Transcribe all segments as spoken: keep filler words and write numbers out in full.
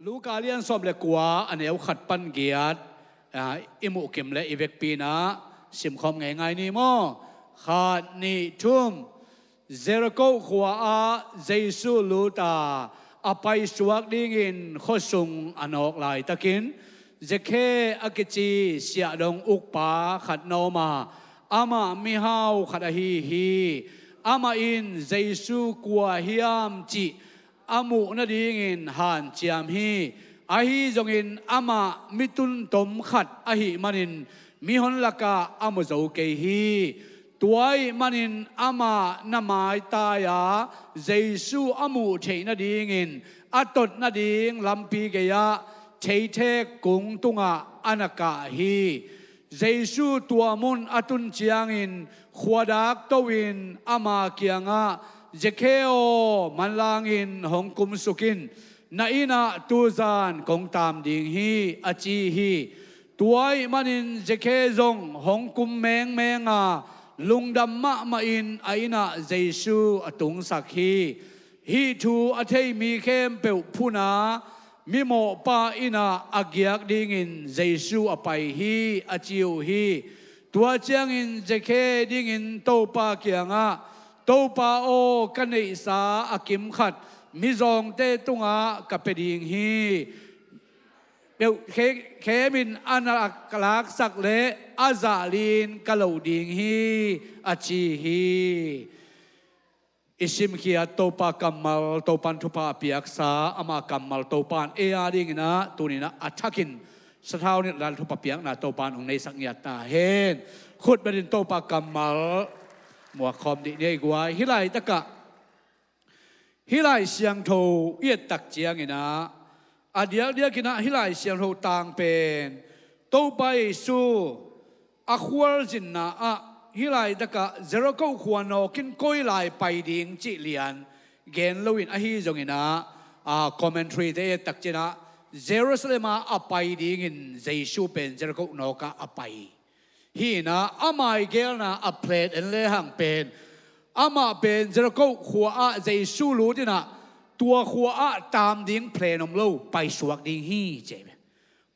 Luka lian sawm le kua, a neu khat pan giat, ah, i muhkim le i vekpi-in ah simkhawm ngeingai ni maw. Khat, nih, thum. Jericho khua-ah Jesu lut a, a paisuak dingin khuasung a nawk laitakin, Zakhe a kici siahdong ukpa khat na om a, amah mihau khat ahi hi. Amah in Jesu kua hiam cih a muh nadingin hanciam hi. Ahi zongin amah mi tuntom khat ahih manin mihon lakah a mu zo kei hi. Tua ahih manin amah na maitai-a Jesu a muh theih nadingin a tot nading lampi gei-ah theithek kung tungah a na kah hi. Jesu tua mun a tun ciangin khuadak to-in ama kiangah, "Zakhe aw, manlangin hong kumsuk in, na innah tuzan kong taam ding hi," a ci hi. Tua ahih manin Zakhe zong hong kum mengmeng a, lungdam mahmahin a innah Jesu a tungsak hi. Hih thu a thei mi khempeuh phun a, mimawhpa innah a giak dingin Jesu a pai hi, a ci uh hi. Tua ciangin Zakhe dingin Topa kiangah, "Topa aw, ka neihsa a kim khat mizawngte tungah ka pia ding hi. Peuh khe-, khemin a na ka laksak leh a zah li-in ka loh ding hi," a ci hi. I simkhiat Topa kammal, Topan thupha a piaksa, ama kammal Topan ei a dinginah tuninah a thakin sathau nilh dan thupha piakna Topan hong neisak ngiat ta hen. Khut betin Topa kammal muakkhawm dih ni ei guai. Hih laitakah, hih Lai Siangtho i ettak cianginah, a diakdiakinah hih Lai Siangtho tang pen Topa Jesu a khualzinna ah hih laitakah Jericho khua nawkin koi lai pai ding cih lian gen loin, ahi zonginah, a, commentary te i ettak cianginah Jerusalem ah a pai dingin Jesu pen Jericho nawkah a pai. Hih inah ama i gelna a plan en lehang pen, amah pen Jericho khua-ah Jesu lut inah tua khua-ah taam ding plan om lo, paisuak ding hi ci hi.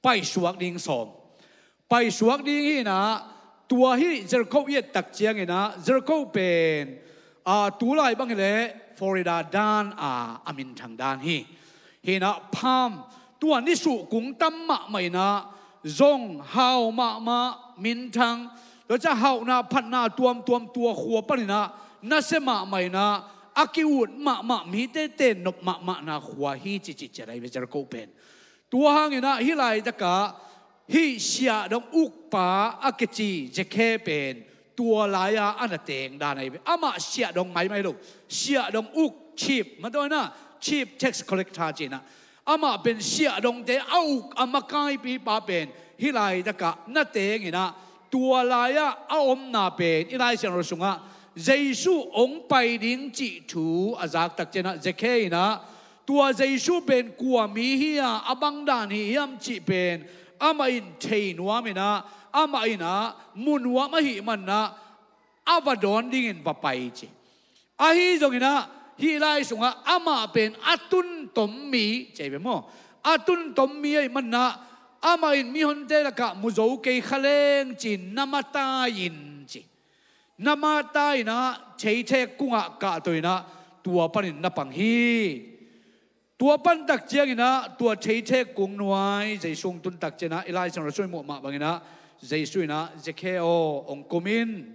Paisuak ding sawm. Paisuak ding hi inah, tua hih Jericho i ettak cianginah, Jericho pen, a, tulai bang hileh Florida dan a, a minthang dan hi. Hih inah palm, tua nisuh kung tam mahmah inah, zong hau mahmah, minthang, tua ciang hauhna phatna tuamtuam tua khua paninah nasia mahmah inah, a ki-ut mahmah, mite tennop mahmahna khua hi ci, ci, ci lai ve Jericho pen. Tua hanginah hih laitakah hih siahdong ukpa a kici Zakhe pen tua lai-a a na teng dan ahi ve. Amah siahdong maimai lo, siahdong uk, chief, mah tawh inah chief tax collector ci inah, amah pen siahdongte a uk a makaipipa pen hih laitakah na tenginah tua lai-ah a omna pen i Lai Siangtho sungah Jesu hong pai ding cih thu a zaktak cianginah Zakhe inah, tua Jesu pen kua mi hi a, a bang dan hi hiam cih pen amah in thei nuam inah, amah inah mu nuam ahih maninah a va dawn dingin va pai ci. Ahi zonginah hih lai sungah amah pen a tuntom mi ci hi ve maw. A tuntom mi ahih maninah amah in mihonte lakah mu zo kei kha leng ci-in na matai-in ci. Na matai-inah theithek kungah kahto inah tua panin na pang hi. Tua pantak cianginah tua theithek kung nuai Jesu hong tuntak cianginah i Lai Siangtho sung i muh mah banginah Jesu inah, "Zakhe aw, hong kum in,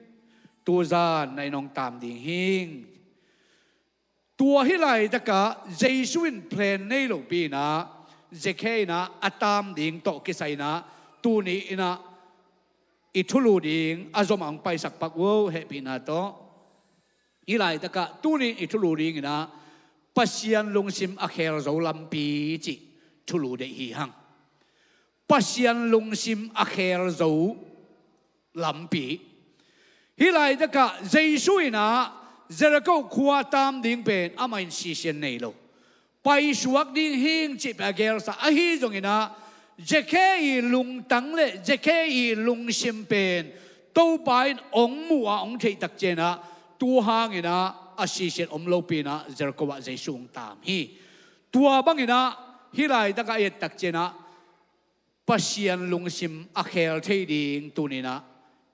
tuzan na inn hong taam ding hing." Tua hih laitakah Jesu in plan nei lopi inah Zakhe inah a taam ding tawh kisai inah tuni inah i thulu ding a zom a hong paisak pak uh hehpihna tawh. Hih laitakah tuni i thulu dinginah Pasian lungsim a khel zo lampi cih thulu deih hi hang. Pasian lungsim a khel zo lampi. Hih laitakah Jesu inah Jericho khua taam ding pen amah in sisian nei lo. Paisuak ding hing cih pen a gelsa ahi zonginah Zakhe i lungtang le Zakhe i lungsim pen Topa in hong muh a hong theihtak cianginah tu hanginah a sisian om lopi inah Jericho ah Jesu hong taam hi. Tua banginah Hih laitakah i et tak ciangin ah Pasian lungsim a khel thei ding tuni-in ah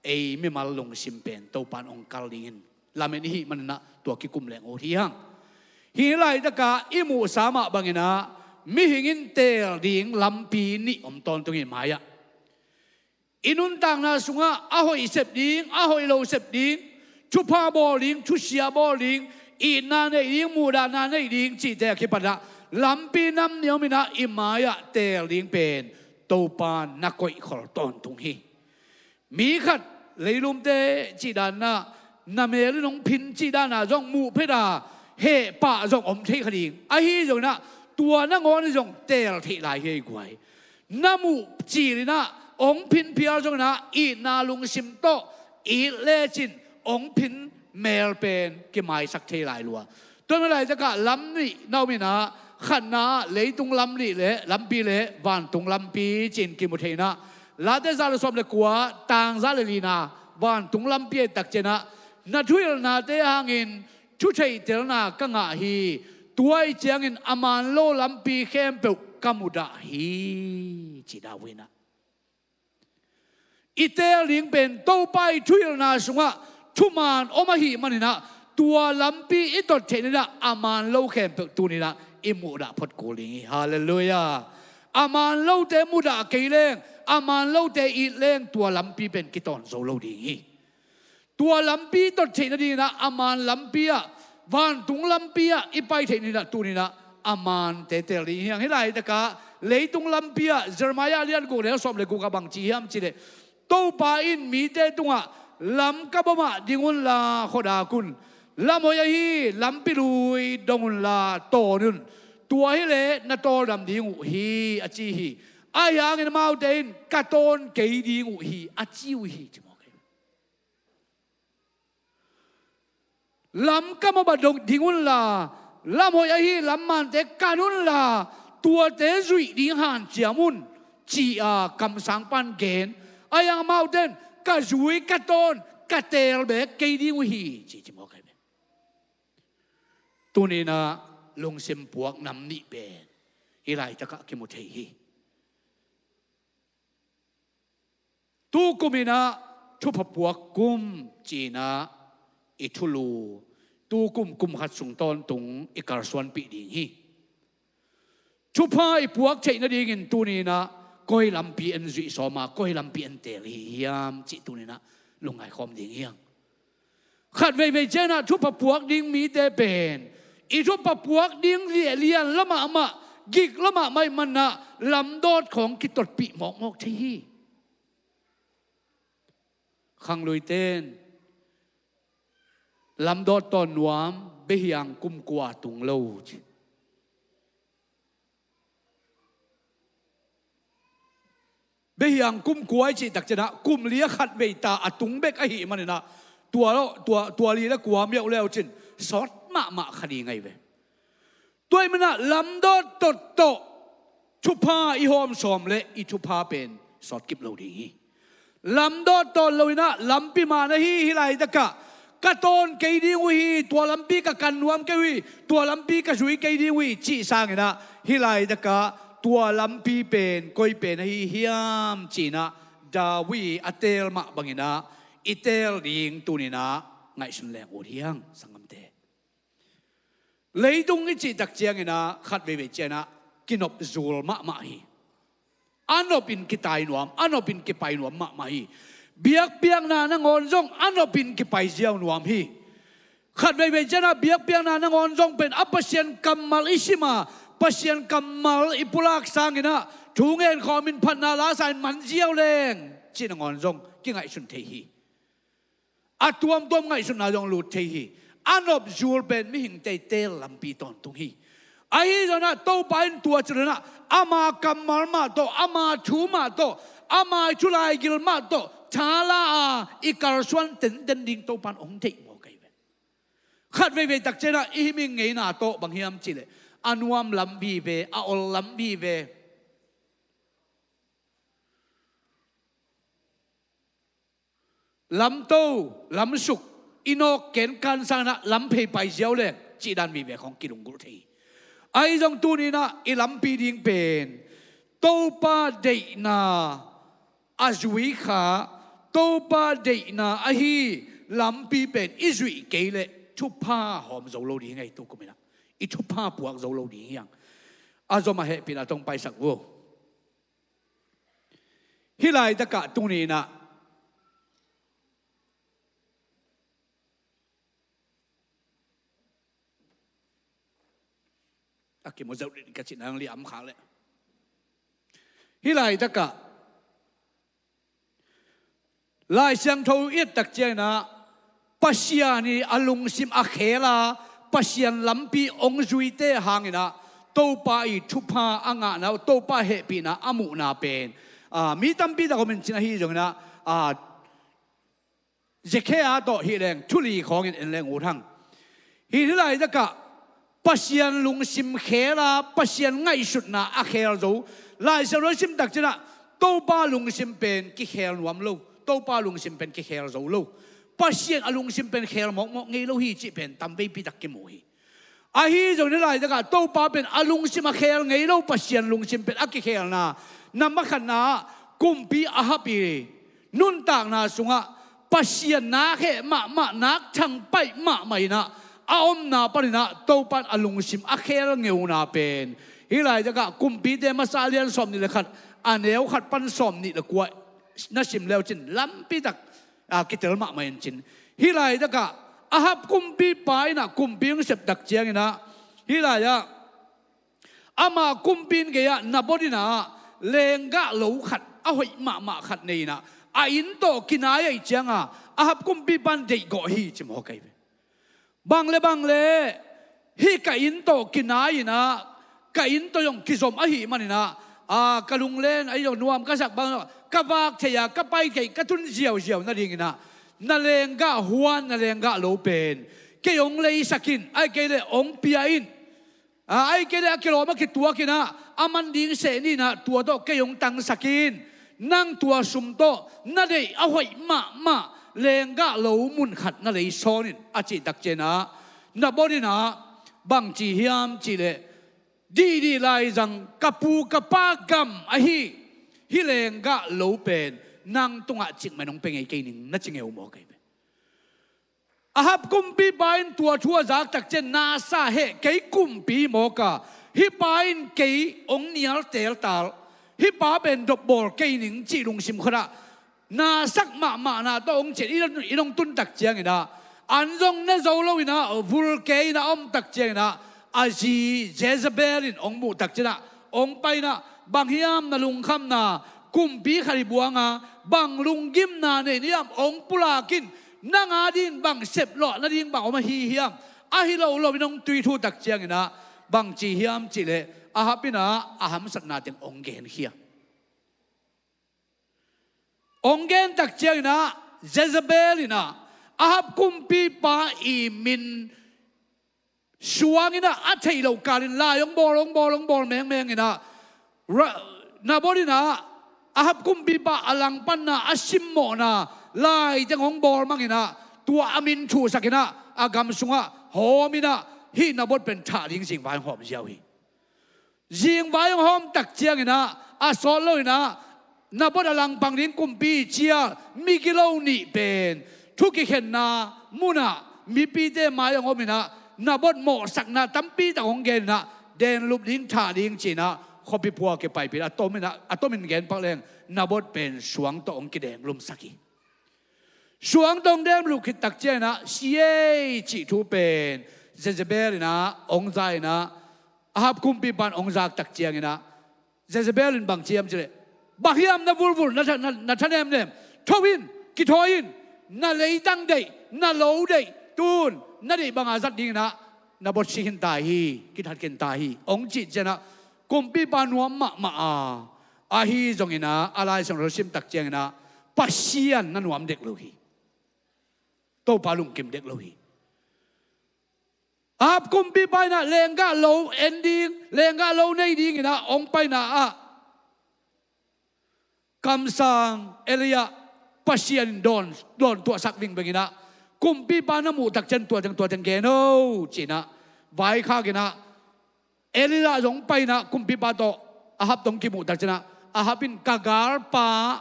ei mimal lungsim pen Topa'n hong kal dingin lamen i hih manin ah tua kikum leng ut hi hang. Hih laitakah i muhsa mah bangin ah mihing in teel ding lampi nih om tawntung hi mai-ah. I nuntakna sungah a hoih sep ding, a hoih lo sep ding, thupha bawl ding, thusia bawl ding, itna neih ding, muhdahna neih ding cihte a kipan ah lampi nam nih om in ah i mai-ah teel ding pen Topa na koihkhol tawntung hi. Mi khat leilumte cih dan ah na mel in hong phin cih dan ah zong muh phet a heh pah zong om thei kha ding. Ahi zongin ah tua nangawn in zong teel theih lai hi ei guai. Na muh cil in ah hong phin phial zongin ah itna lungsim tawh it lecin hong phin mel pen kimaisak thei lai lua. Tua hih laitakah lam nih na om in ah khatna ah leitung lam nih le lampi le vantung lampi ci-in kimu thei in ah Late za le sawm le kua tang za le lina vantung lampi a et tak ciangin ah na thuhilhnate hangin thu theihtelna ka ngah hi. Tua ahih ciangin a man lo lampi khempeuh ka mudah hi, ci David in ah. I teel ding pen Topa i thuhilhna sungah thuman om ahih manin ah tua lampi i tot theih nading ah a man lo khempeuh tuni-in ah i muhdah phot kul ding hi. Halleluiah. A man lote mudah kei leng, a man lote it leng tua lampi pen kitawn zo lo ding hi. Tua lampi tot theih nadingin ah a man lampi ah, vantung lampi ah i pai theih nadingin ah tuni-in ah a mante teel ding hi hang. Hih laitakah leitung lampi ah Jeremiah lian guk le sawm le guk ah bang ci hiam cih leh Topa in mite tungah lam kap ah mah ding unla khuadak un. Lam hoih ahi lampi lui dong unla tawn un. Tua hileh na tawldam ding uh hi a ci hi. Ahi hangin amaute in ka tawn kei ding uh hi a ci uh hi, ci mawk hi. Lam kap ah mah dong ding unla, lam hoih ahi lam mante kan unla, tuate zuih ding hanciam un, ci-a kamsangpa'n gen. Ahi hang amaute in ka zui, ka tawn, ka teel beek kei ding uh hi, ci, ci mawk hi. Tuni-in ah lungsim puak nam nih pen hih laitakah kimu thei hi. Tukum in ah thupha puak kum ci-in ah i thulu, tukum kum khat sung tawntung i kalsuanpih ding hi. Thupha i puak theih nadingin tuni-in ah koi lampi en zuih sawm a, koi lampi en teel hi hiam cih tuni-in ah lungngai khawm ding hi hang. Khat veivei ciangin ah thupha puak ding mite pen i thupha puak ding liahlian lamah mah, gik lamah mah ahih manin ah lamdawt khawng kitotpih mawkmawk thei hi. Khangluite in lamdawt tawn nuam, biahiang kum kua tung lo ci. Biahiang kum kua i cih tak ciangin ah kum li ah khat vei ta a tung bek ahih manin ah tua, tua, tua li le kua miauh le uh cin sawt mahmah kha ding ahi ve. Tua ahih manin ah lamdawt tot tawh thupha i hawm sawm leh i thupha pen sawt kip lo ding hi. Lamdawt tawn lo-in ah lampi man ahi, hih laitakah ka tawn kei ding uh hi, tua lampi ka kan nuam kei uh hi, tua lampi ka zui kei ding uh hi, cih sangin ah hih laitakah tua lampi pen koi pen ahi hiam ci-in ah David a teel mah bangin ah i teel ding tuni-in ah ngaihsun leng ut hi hang, sanggamte. Leitung i cih tak ciangin ah khat veivei ciangin ah kinop zul mahmah hi. A nopin kitai nuam, a nopin kipai nuam mahmah hi. Biakpiakna nangawn zong a nopin kipai ziau nuam hi. Khat veivei ciangin ah biakpiakna nangawn zong pen a Pasian kammal i sim a, Pasian kammal i pulak sangin ah thu ngen khawmin phatna la sa-in man ziau leng cih nangawn zong kingaihsun thei hi. A tuamtuam ngaihsutna zong lut thei hi. A nop zul pen mihingte i teel lampi tawntung hi. Ahi zongin ah Topa in tua ci lo-in ah ama kammal mah tawh, ama thu mah tawh, ama i thu laigil mah tawh thala a i kalsuan tenten ding Topa in hong deih mawk ahi ve. Khat veivei tak ciangin ah i hih mihing ngeina tawh bang hiam cih leh a nuam lam vive, a ol lam vive. Lamto, lamsuk, i nawk kenkan sangin ah lamphei pai ziau leng cih dan vive khawng kilunggulh thei hi. Ahi zong tuni-in ah i lampi ding pen Topa deihna a zui kha, Topa deihna ahi lampi pen i zuih kei leh thupha hawm zo lo ding hi. Tu kum-in ah i thupha puak zo lo ding hi hang. A zom a hehpihna tawh hong paisak uh. Hih laitakah tuni-in ah a kimu zeuh ding ka cihna hang, liam khak leh. Hih laitakah Lai Siangtho i et tak ciangin ah Pasian i a lungsim a khel a, Pasian lampi hong zuite hangin ah Topa i thupha a ngahna, Topa hehpihna a muhna pen, a, mi tampi tak om in cin, ahi zongin ah, a, Zekhia tawh hih leng thu li khawngin en leng ut hang. Hih, hih laitakah Pasian lungsim khel a, Pasian ngaihsutna a khel zo. Lai Siangtho sim tak ciangin ah Topa lungsim pen kikhel nuam lo, Topa lungsim pen kikhel zo lo. Pasian a lungsim pen khel mawkmawk ngei lo hi cih pen tamveipi tak kimu hi. Ahi zongin hih laitakah Topa pen a lungsim a khel ngei lo, Pasian lungsim pen a kikhelna, na makhatna kumpi Ahab i nuntakna sungah Pasian nak heh mahmah, nak thangpaih mahmah in ah a omna panin ah Topa in a lungsim a khel ngeuna pen hih laitakah Kumpite masa lian sawmnih le khat, a neu khat pan sawmnih le kua na sim leu cin lampi tak, a, kitel mahmah in cin. Hih laitakah Ahab kumpipa in ah kumpi hong sep tak ciangin ah, hih lai-ah ama kumpi inn gei-ah Naboth in ah lenggah lo khat, a hoih mahmah khat nei in ah, a inn tawh kinai ahih ciangin ah Ahab kumpipa in deihgawh hi ci mawk hi ve. Bang le bang le, hih ka inn tawh kinai in ah, ka inn tawh zong kizom ahih manin ah, a, ka lunglen, ahi zong nuam ka sak bang, ka vak thei a, ka pai thei, ka tun ziauziau nadingin ah, na lenggah huan, na lenggah lo pen kei hong leisak in, ahih kei leh hong pia in. A, ahih kei leh a kilawm a kituak in ah, a man ding seh ni in ah, tua tawh kei hong tangsak in. Nang tua sum tawh na deih a hoih mahmah lenggah lo mun khat na lei sawn in, a cih tak ciangin ah, Naboth in ah bang ci hiam cih leh, dihdih laizang ka pu ka pa gam ahi hih lenggah lo pen nang tungah cikmah in hong pia ngei kei ning, na ci ngeu mawk hi ve. Ahab kumpipa in tua thu a zak tak ciang, na sa heh, kei kumpi mawk a, hih pa in kei hong nial teltal, hih pa pen dopbawl kei ning cih lungsim khawng ah, na sak mahmahna tawh hong ciah in, in hong tun tak ciangin ah, an zong ne zo lo in ah, vul kei in ah a om tak ciangin ah, a zi Jezebel in hong muh tak ciangin ah, hong pai in ah, bang hiam na lungkhamna, kumpi khat i buang a, bang lunggimna nei na hiam, hong pulak in, nang a dingin bang sep lawh nading bang om ahi hiam, ahi lo lo in hong tuithu tak ciangin ah, bang ci hiam cih leh, Ahab in ah a hamsatna teng hong genkhia. Hong gen tak ciangin ah, Jezebel in ah Ahab kumpipa i min suang in ah, a theih loh kalin lai hong bawl, hong bawl, hong bawl mengmeng in ah, Ra-, Naboth in ah Ahab kumpipa a langpanna, a simmawhna lai teng hong bawl mang in ah, tua a min thuhsak in ah, a gam sungah hawm in ah, hih Naboth pen thah ding zingvai hong hawm ziau hi. Zingvai hong hawm tak ciangin ah, a sawt lo in ah, Naboth a langpang ding kumpi cial migilo nih pen thu kikhenna munah mipite mai hong om in ah, Naboth mawhsakna tampi tak hong gen in ah, denlup ding, thah ding ci in ah, khuapi pua kipaipih in ah, a tom in ah, a tom in gen pak leng, Naboth pen suang tawh hong kidenglumsak hi. Suang tawh hong denglum khit tak ciangin ah, si ei cih thu pen Jezebel in ah hong za in ah, Ahab kumpipa in hong zak tak ciangin ah, Jezebel in bang ci hiam cih leh, bang hiam na vulvul, na tha-, na, na thanemnem, tho in, kithawi in, na leitang deih, na lo deih, tu-in na deih banga zat dingin ah, Naboth si khin ta hi, kithat khin ta hi, hong cih ciangin ah, kumpipa nuam mahmah a, ahi zongin ah, a Lai Siangtho sim tak ciangin ah, Pasian na nuam dek lo hi. Topa lungkim dek lo hi. Ahab kumpipa in ah lenggah lo en ding, lenggah lo nei dingin ah hong paina ah, kamsang Elijah, Pasian in dawn, dawn tuahsak vingveng in ah, kumpipa na muh tak ciang tua teng, tua teng gen o ci in ah, vaikhak in ah, Elijah zong pai-in ah kumpipa tawh Ahab tawh kimuh tak ciangin ah Ahab in, "Ka galpa,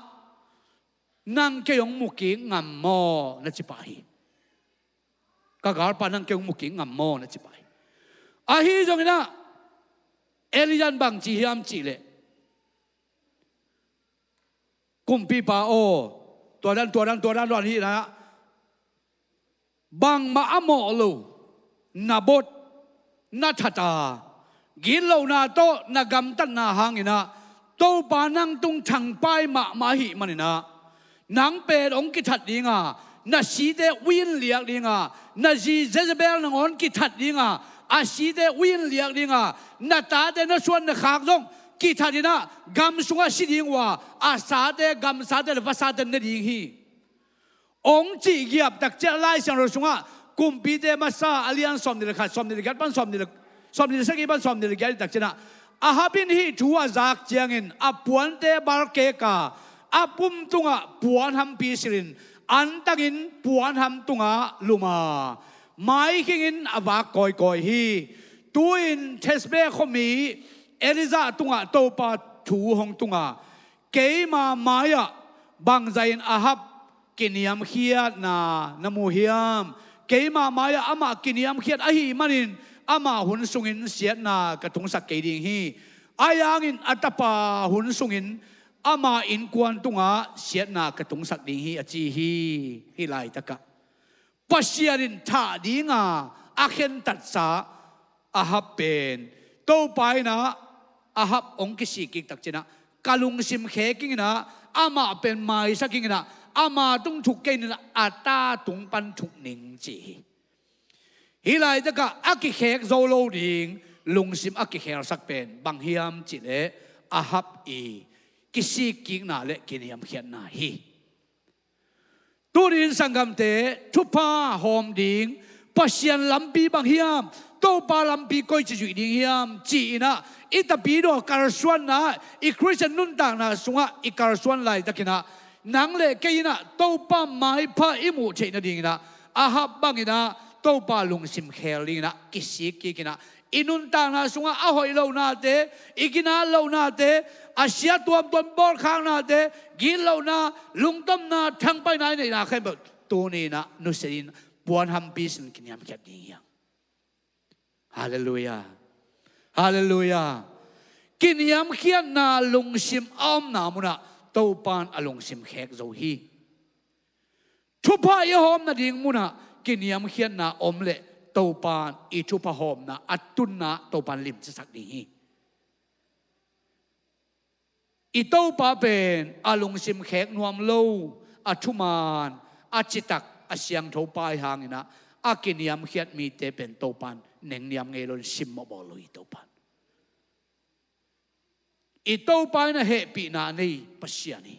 nang kei hong mu kik ngam maw?" na ci pah hi. "Ka galpa, nang kei hong mu kik ngam maw?" na ci pah hi. Ahi zongin ah Elijah in bang ci hiam cih leh, "Kumpipa aw, tua dan, tua dan, tua dan, tua dan hi na, bangmah a mawh lo na bot, na that a, gitlohna tawh na gamtatna hangin ah Topa nang tung thangpai mahmah ahih manin ah, nang pen hong kithat ding a, na site uiin liak ding a, na zi Jezebel nangawn kithat ding a, a site uiin liak ding a, na tate na suan na khak zong kithat in ah gam sungah si ding uh a, a sate, gamsate le vasate ne ding hi," hong cih giap tak ciang Lai Siangtho sungah Kumpite Masa a lian sawmnih le khat, sawmnih le giat pan sawmnih le, sawmnih le sagih pan sawmnih le giat tak ciangin ah, Ahab in hih thu a zak ciangin a puante balkek a, a pum tungah puanhampi silhin, antangin puanham tungah lum a, maikhingin a vak kawikawi hi. Tu-in Tishbe khuami Elijah tungah Topa thu hong tung a, "Keima mai-ah bangzah in Ahab kiniamkhiatna na mu hiam? Keima mai-ah amah kiniamkhiat ahih manin ama hun sungin siatna ka tungsak kei ding hi. Ahi hangin a tapa hun sungin ama innkuan tungah siatna ka tungsak ding hi," a ci hi. Hih laitakah Pasian in thah dinga a khentatsa Ahab pen Topa in ah Ahab hong kisik kik tak ciangin ah, "Ka lungsim khek ing in ah, amah pen maisak ing in ah, ama tung thuk kei ning in ah, a ta tung pan thuk ning," ci hi. Hih laitakah a kikhek zo lo ding lungsim a kikhelsak pen bang hiam cih leh Ahab i kisik kikna le kiniamkhiatna hi. Tuni-in sanggamte, thupha hawm ding Pasian lampi bang hiam, Topa lampi koici zuih ding hiam ci-in ah i Tapidaw kalsuanna, i Khristian nuntakna sungah i kalsuan laitakin ah, nang le kei in ah Topa maipha i muh theih nadingin ah, Ahab bangin ah Topa lungsim khel dingin ah kisik kik in ah, i nuntakna sungah a hoih lohnate, i ginat lohnate, a sia tuamtuam bawlkhaknate, gitlohna, lungtomna, thangpaihna i neihna khempeuh tuni-in ah nusia in, puanhampi sin kiniamkhiat ding hi hang. Halleluiah. Halleluiah. Kiniamkhiatna lungsim a omna munah Topa in a lungsim khek zo hi. Thupha i hawm nading munah kiniamkhiatna om leh Topa in i thupha hawmna a tunna Topa in limcisak ding hi. I Topa pen a lungsim khek nuam lo, a thuman, a citak, a siangtho pa ahih hangin ah, a kiniamkhiat mite pen Topa in nengniam ngei lo in simmawh bawl lo hi Topa in. I Topa in a hehpihna a nei Pasian hi.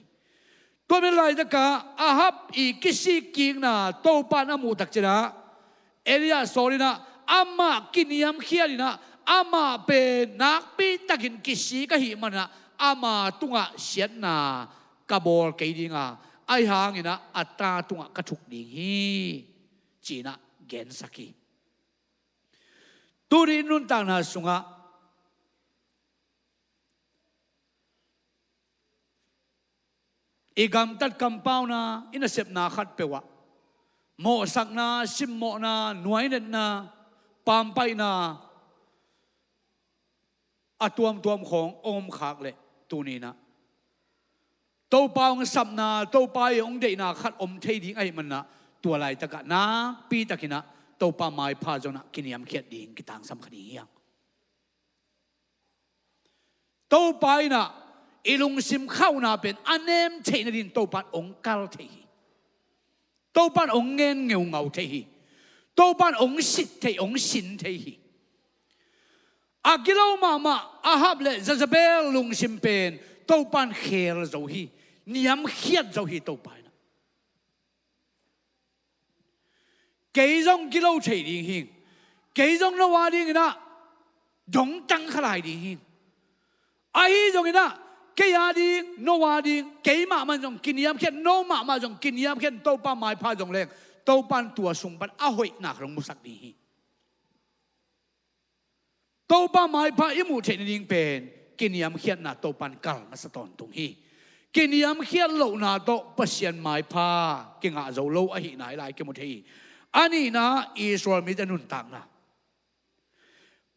Tua man laitakah Ahab i kisik kikna Topa in a muh tak ciangin ah, Elijah sawl in ah, amah kiniamkhiat in ah, amah pen nakpi takin kisik ahih manin ah, ama tungah siatna ka bawl kei ding a, ahih hangin ah a ta tungah ka thuk ding hi, ci-in ah gensak hi. Tuni nuntakna sungah i gamtat kampauna, i nasepna khatpeuh ah mawhsakna, simmawhna, nuainetna, pampaihna a tuamtuam khawng om khak leh tuni-in ah Topa hong sapna, Topa i hong deihna khat om thei ding ahih manin ah, tua laitakah nakpi takin ah Topa maipha zongin ah kiniamkhiat ding kitangsam kha ding hi hang. Topa in ah i lungsim khauhna pen a nem theih nading Topa in hong kal thei hi. Topa in hong ngen ngeungau thei hi. Topa in hong sit thei, hong sin thei hi. A gilo mahmah Ahab le Jezebel lungsim pen Topa in khel zo hi. Niamkhiat zo hi Topa in ah. Kei zong gilo thei ding hi. Kei zong no a dingin ah dongtang kha lai ding hi. Ahi zongin ah kei a ding, no a ding, kei mahmah zong kiniamkhiat, no mahmah zong kiniamkhiat, Topa maipha zong leng Topa in tua sung pan a hoihna khat hong musak ding hi. Topa maipha i muh theih nading pen kiniamkhiatna Topan kal masa tawntung hi. Kiniamkhiat lohna tawh Pasian maipha kingah zo lo ahihna hi lai kimu thei hi. A nihna, Israel mite nuntakna.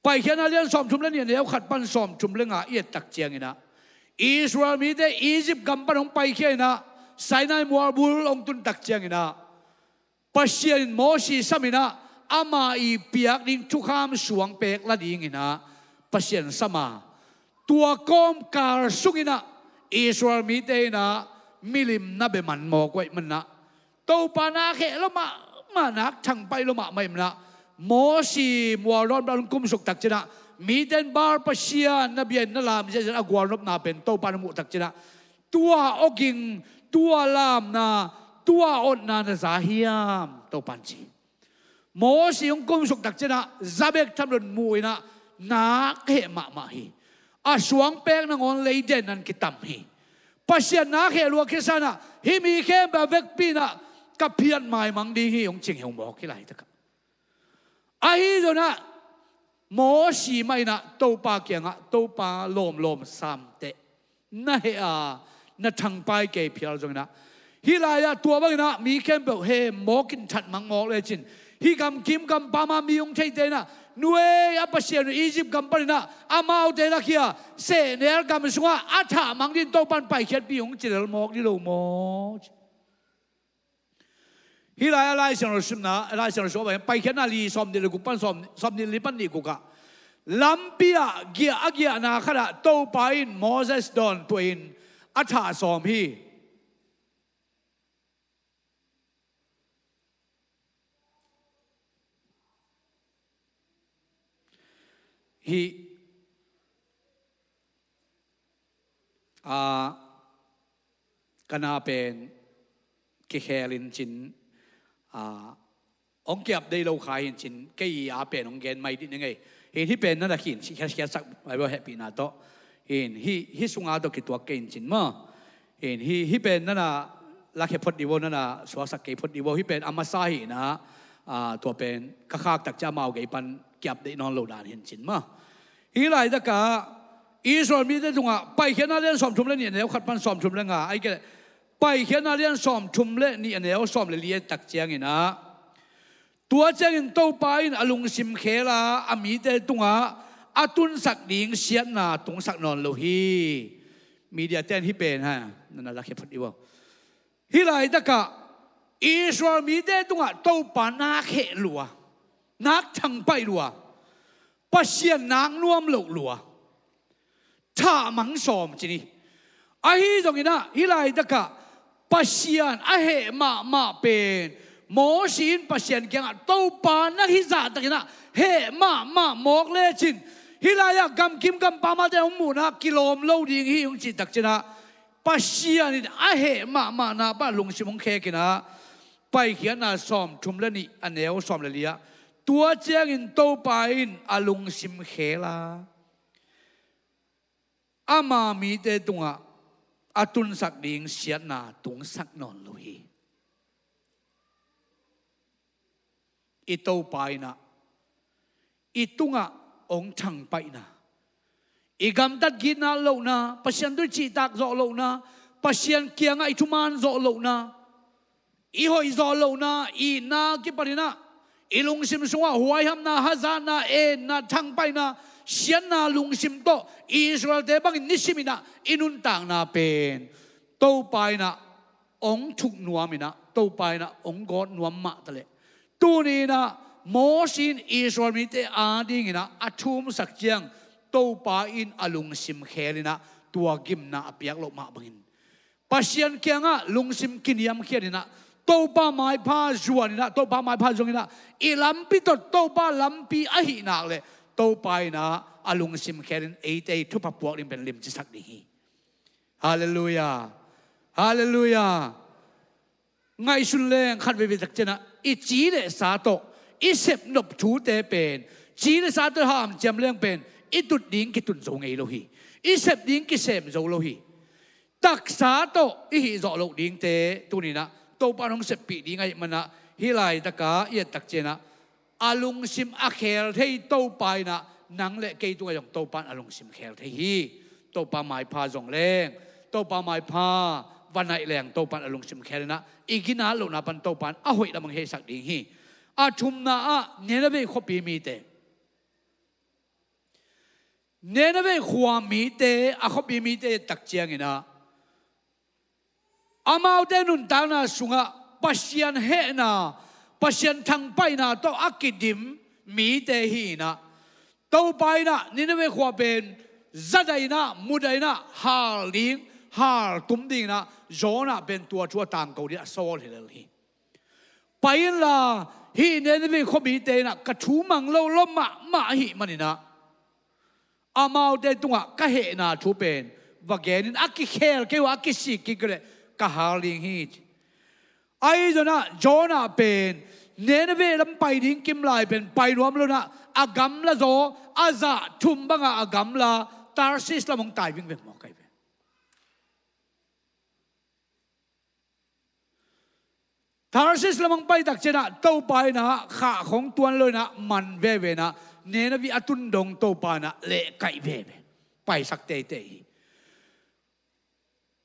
Paikhiatna lian sawmthum le nih, a neu khat pan sawmthum le nga i et tak cianginah, Israel mite Egypt gam pan hong paikhia inah, Sinai mual bul hong tun tak cianginah, Pasian in Mosi saminah, ama i piak ding thukham suang pek la dinginah Pasian sama. Tua kawmkal sunginah Israel mite inah milim na bia man mawk uh ahih manah, Topa na kheh lo mahmah, nak thangpaih lo mahmah ahih manah, Mosi mual dawn pan kumsuk tak cinah, mite in Baal pasian na bia in na lam ziahziah a gualnopna pen Topa na muh tak cinah, tua awging, tua lamna, tua otna na za hiam, Topan ci. Mosi hong kumsuk tak cinah, za bek tham lo in mu inah, nak heh mahmah hi. A suang pek nangawn lei den nan kitam hi. Pasian na kheh lua khia sanah, hih mi khempeuh a vekpi inah ka phiat maimang ding hi, hong cing hi, hong mawk hi laitakah. Ahi zonah Mosi mah inah Topa kiangah, Topa lawmlawm samteh, na heh a, na thangpai kei phial zonginah, hih lai-ah tua banginah mi khempeuh he mawk in that mang mawk lecin, hih gamkim gampam a mi hong theite inah, nuei a Pasian uh Egypt gam paninah amaute lakhia sehnel gam sungah a thah mang dingin Topan paikhiatpih hong ci lel mawk dih lo maw? Hih lai-ah Lai Siangtho simna, Lai Siangtho sua bang, Paikhiatna li sawmnih le guk pan sawm, sawmnih li pan nih gukah, lampi ah giah a giahna khatah Topa in Moses dawn tuahin a thah sawm hi. Hih, a, ka na pen kikhel in cin, a, hong kiap dei lo kha hin cin, kei a pen hong gen mai dih ni ngei. Hin hih pen na na khin khiatkhiatsak Bible hehpihna tawh. Hin hih, hih sunga tawh kituak kei in cin maw? Hin hih, hih pen na na lakhia phot dih vo, na na suaksak kei phot dih vo. Hih pen a masa hi na, a, tua pen ka khak tak cia amau gei pan kiap deih nawn lo dan hin cin maw? Hih laitakah Israel mite tungah Paikhiatna lian sawmthum le nih a neu khat pan sawmthum le nga, ahih kei leh Paikhiatna lian sawmthum le nih a neu sawm le li et tak cianginah, tua ciangin Topa in a lungsim khel a, a mite tungah a tunsak ding siatna tungsak nawn lo hi. Media ten hih pen ha, na na lakhia phot dih vo. Hih laitakah Israel mite tungah Topa nak heh lua, nak thangpaih lua, Pasian nak nuam loh lua, thah mang sawm cin hi. Ahi zonginah hih laitakah Pasian a heh mahmah pen Mosi in Pasian kiangah, Topa na hih zahtakinah heh mahmah mawk lecin, hih lai-ah gamkim gampam a te hong muhna kilawm lo ding hi, hong cih tak cinah, Pasian in a heh mahmahna pan a lungsim hong khekinah, Paikhiatna sawmthum le nih a neu sawm le li ah, tua ciangin Topa in a lungsim khel a, ama mite tungah a tunsak ding siatna tungsak nawn lo hi. I Topa inah i tungah hong thangpaihna, i gamtat gitna lohna, Pasian tui cihtak zawh lohna, Pasian kiangah i thuman zawh lohna, i hoih zawh lohna, i itna kipaninah i lungsim sungah huaihamna, hazatna, enna, thangpaihna, siatna lungsim tawh Israel-te bangin nisiminah i nuntakna pen Topa inah hong thuk nuaminah, Topa inah hong gawt nuam mah taleh, tuni inah Mosi in Israel mite adinginah a thumsak ciang, Topa in a lungsim khelinah tua gimna a piak loh mah bangin, Pasian kiangah lungsim kiniamkhiatinah, Topa maipha zuaninah, Topa maipha zonginah i lampi tawh Topa lampi ahih nak leh, Topa inah a lungsim khelin eite i thupha puak ding pen limcisak ding hi. Halleluiah. Halleluiah. Ngaihsun leng khat veivei tak cianah i ci le sa tawh i sepnop thute pen, ci le sa tawh i hamciam leng pen i tut ding kitun zo ngei lo hi. I sep ding kisem zo lo hi. Taksa tawh i hih zawh loh dingte tuninah Topa in hong seppih ding ahih manah, hih laitakah i et tak cianah a lungsim a khel thei Topa inah nang le kei tungah zong Topa in a lungsim khel thei hi. Topa maipha zong leng, Topa maipha va naih leng Topa in a lungsim khel inah i ginat lohna pan Topa in a hoih lamang heisak ding hi. A thumna ah Nineveh khuapi mite, Nineveh khua mite, a khuapi mite tak cianginah amaute nuntakna sungah Pasian hehna, Pasian thangpaihna tawh a kidim mite hi inah, Topa inah Nineveh khua pen zadah inah, mudah inah hal ding, hal tum dinginah Jonah pen tua thu a tangko ding a sawl hi lel hi. Pai inla, hih Nineveh khuamite inah ka thu mang lo lua mahmah ahih maninah amaute tungah ka hehna thu pen va genin a kikhel kei uh a kisik kik leh ka hal ding hi, ci. Ahi zonah Jonah pen Nineveh lam pai ding kimlai pen pai nuam lo inah a gamla zaw a zah thum bangah a gamla Tarsis lam hong tai vingveng mawk ahi ve. Tarsis lamang pai tak cianah Topa inah khah khong tuan lo inah man veve inah Nineveh a tun dong Topa inah lehkaih veve, paisak teitei hi.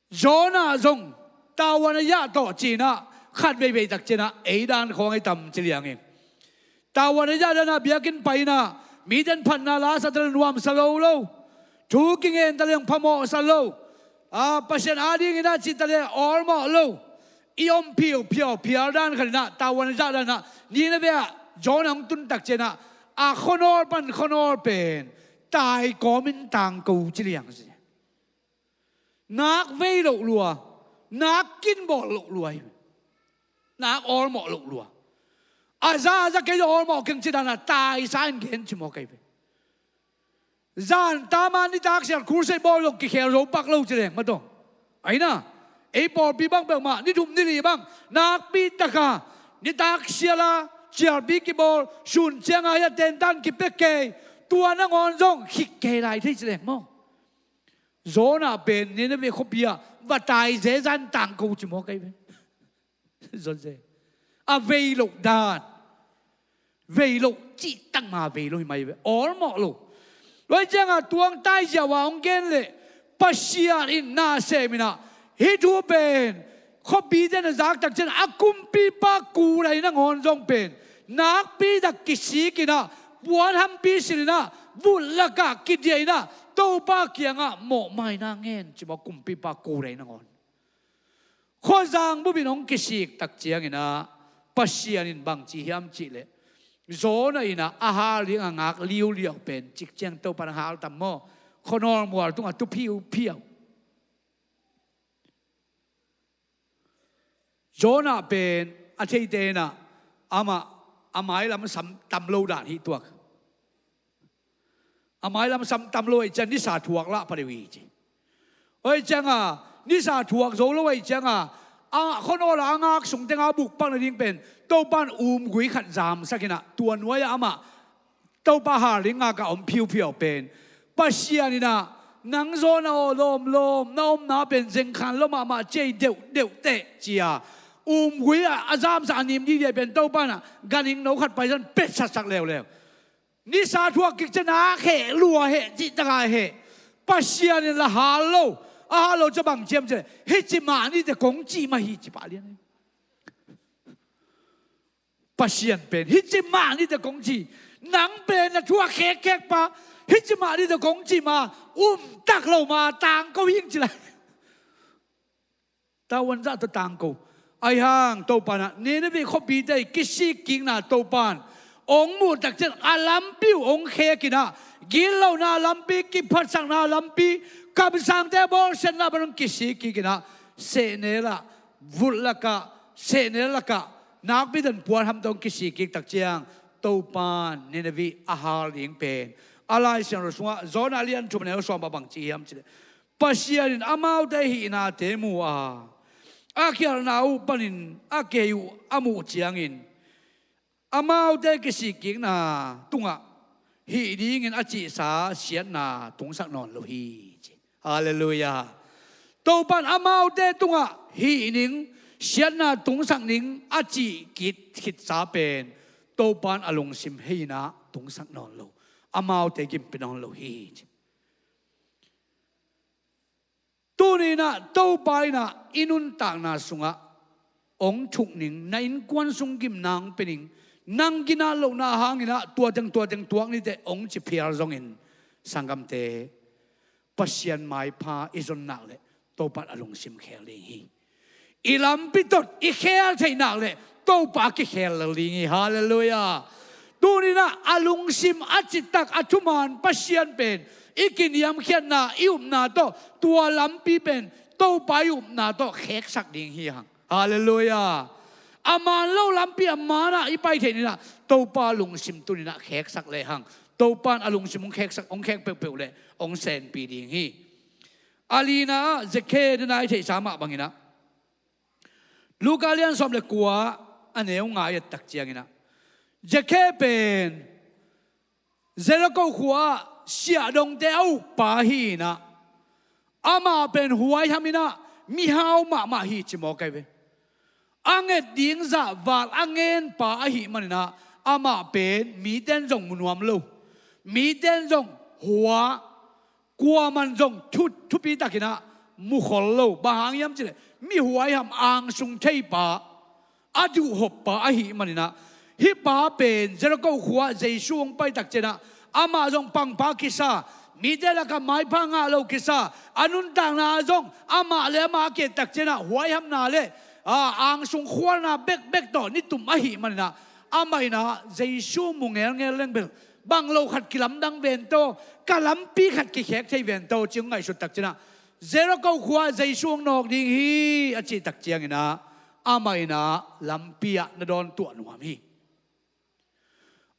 Jonah zong tavuan a zah tawh cinah khat veivei tak cianah ei dan khawng ei tam ci liang hi. Tavuan a zah danah biakinn pai inah miten phatna la sa ta le nuamsa lo lo, thu kingen ta le phamawhsa lo, a Pasian adingin a cih ta le awlmawh lo. I om phiuphiau phial dan khat inah tavuan a zah danah Nineveh ah Jonah hong tun tak cianah a khuanawl pan khuanawl pen tai kawmin tangko ci liang si. Nak vei loh lua, nak kinbawl loh lua hi. Nak awlmawh loh lua. A za a za kei lo awlmawh keng ci danah taisa in gen ci mawk ahi ve. Zan tama nitak sial crusade bawl zong kikhel zo pak lo ci leng matawh. Aina ei pawlpi bang peuhmah ni thum ni li bang nakpi taka nitak siala cialpi kibawl sun cianga hi a tentan kipia kei, tua nangawn zong khik kei lai thei ci leng maw? Jonah pen Nineveh khuapi ah va tai zezan tangko ci mawk ahi ve. Zonze a vei loh dan, vei loh cih tangma vei lo hi mai ve, awlmawh lo. Tua hi cianga tuang taizia uh a hong gen leh Pasian in na sem inah hih thu pen khuapite na zak tak cian a kumpipa Kora in nangawn zong pen nakpi tak kisik inah puanhampi sin inah vut lakah kidia inah Topa kiangah mawhmaina ngen ci maw, kumpipa Kora in nangawn. Khuazang bupin hong kisik tak cianginah Pasian in bangci hiam cihleh Jonah inah a hal ding a ngak liuliau pen cikciang Topa in a hal tam maw? Khuanawl mual tungah tu phiuphiau. Jonah pen a theite inah amah a mailam sam tam lo dan hi tuak. A mailam sam tam lo ahih ciang nisa thuak lah pha deuh hi ci. Oi cianga nisa thuak zo lo ahih cianga a khuanawl a ngak sung tenga bukpak nading pen Topa in umgui khat zamsak inah tua nuai-ah amah Topa hal ding ngakah om phiuphiau pen Pasian inah nang Jonah aw lawmlawm na omna pen zengkhan lo mahmah ci ei deuhdeuh teh ci-a umgui ah a zamsak a nim didai pen Topa inah ganhing no khat paisan petsatsak leuleu. Nisa thuak kik ciang nak heh lua heh cih taka heh. Pasian in la hal lo, a hal lo ciang bang ciam ci leh hih ci mah nite kong cih mah hi ci pah lian. Pasian pen hih ci mah nite kong ci. Nang pen na thuak khekkhek pa hih ci mah nite kong ci ma, um tak lo ma tangko hing ci lai. Tavuan zah tawh tangko. Ahi hang Topa inah Nineveh khuapite kisikkikna Topa in hong muh tak cian a lampi uh hong khek inah gitlohna lampi, kiphatsakna lampi, kamsangte bawlsiatna pan hong kisikkik inah sehnel ah, vut lakah, sehnel lakah nakpi tan puanham tawh hong kisikkik tak ciang Topa in Nineveh a hal ding pen a Lai Siangtho sungah Jonah lian thum neu sawm ah bangci hiam ci leh Pasian in amaute hihnate mu a, a khialhna uh panin a kei uh a muh ciangin amaute kisikkikna tungah hih dingin a cihsa siatna tungsak nawn lo hi ci. Halleluiah. Topa in amaute tungah hih ning siatna tungsak ning a cih kit khitsa pen Topa in a lungsim hei inah tungsak nawn lo. amaute gim pia nawn lo hi. Tuni inah Topa inah i nuntakna sungah hong thuk ning, na innkuan sung gimna hong pia ning, nang ginat lohna hanginah tua teng tua teng tuak niteh hong ci phial zongin, sanggamte, Pasian maipha i zon nak leh Topa in a lungsim khel ding hi. I lampi tot i khel theih nak leh Topa kikhel lel ding hi. Halleluiah. Tuni inah a lungsim a citak a thuman Pasian pen i kiniamkhiatna, i upna tawh, tua lampi pen Topa i upna tawh kheksak ding hi hang. Halleluiah. A man lo lampi a manah i pai theih ni inah Topa lungsim tuni inah kheksak lehang, Topa in a lungsim hong kheksak, hong khek peuhpeuh leh hong senpi ding hi. A lina ah Zakhe, dena i theihsa mah banginah, Luka lian sawm le kua, a neu nga i et tak cianginah, Zakhe pen Jeriko khua-ah siahdongte a ukpa hi inah, amah pen huaiham inah mihau mahmah hi ci mawk ahi ve. A nget ding zah val a ngenpa ahih maninah amah pen mite in zong mu nuam lo, mite in zong hua, kuaman zong thu, thupi takinah mukhol lo. Bang hang hiam cihleh mi huaiham, angsung theipa, a duhhoppa ahih maninah, hih pa pen Jeriko khua-ah Jesu hong pai tak cianah amah zong pangpa kisa, mite lakah maipha ngah lo kisa, a nuntakna zong amah le amah a ki-et tak cianah huaihamna le, a, angsung khualna bekbek tawh nitum ahih maninah, amah inah Jesu mu ngelngel leng bel bang lo khat kilamdang ven taw, ka lampi khat kikhek thei ven taw ci hong ngaihsut tak cianah, Jeriko khua-ah Jesu hong nawk ding hi a cih tak cianginah amah inah lampi ah na dawn tuah nuam hi.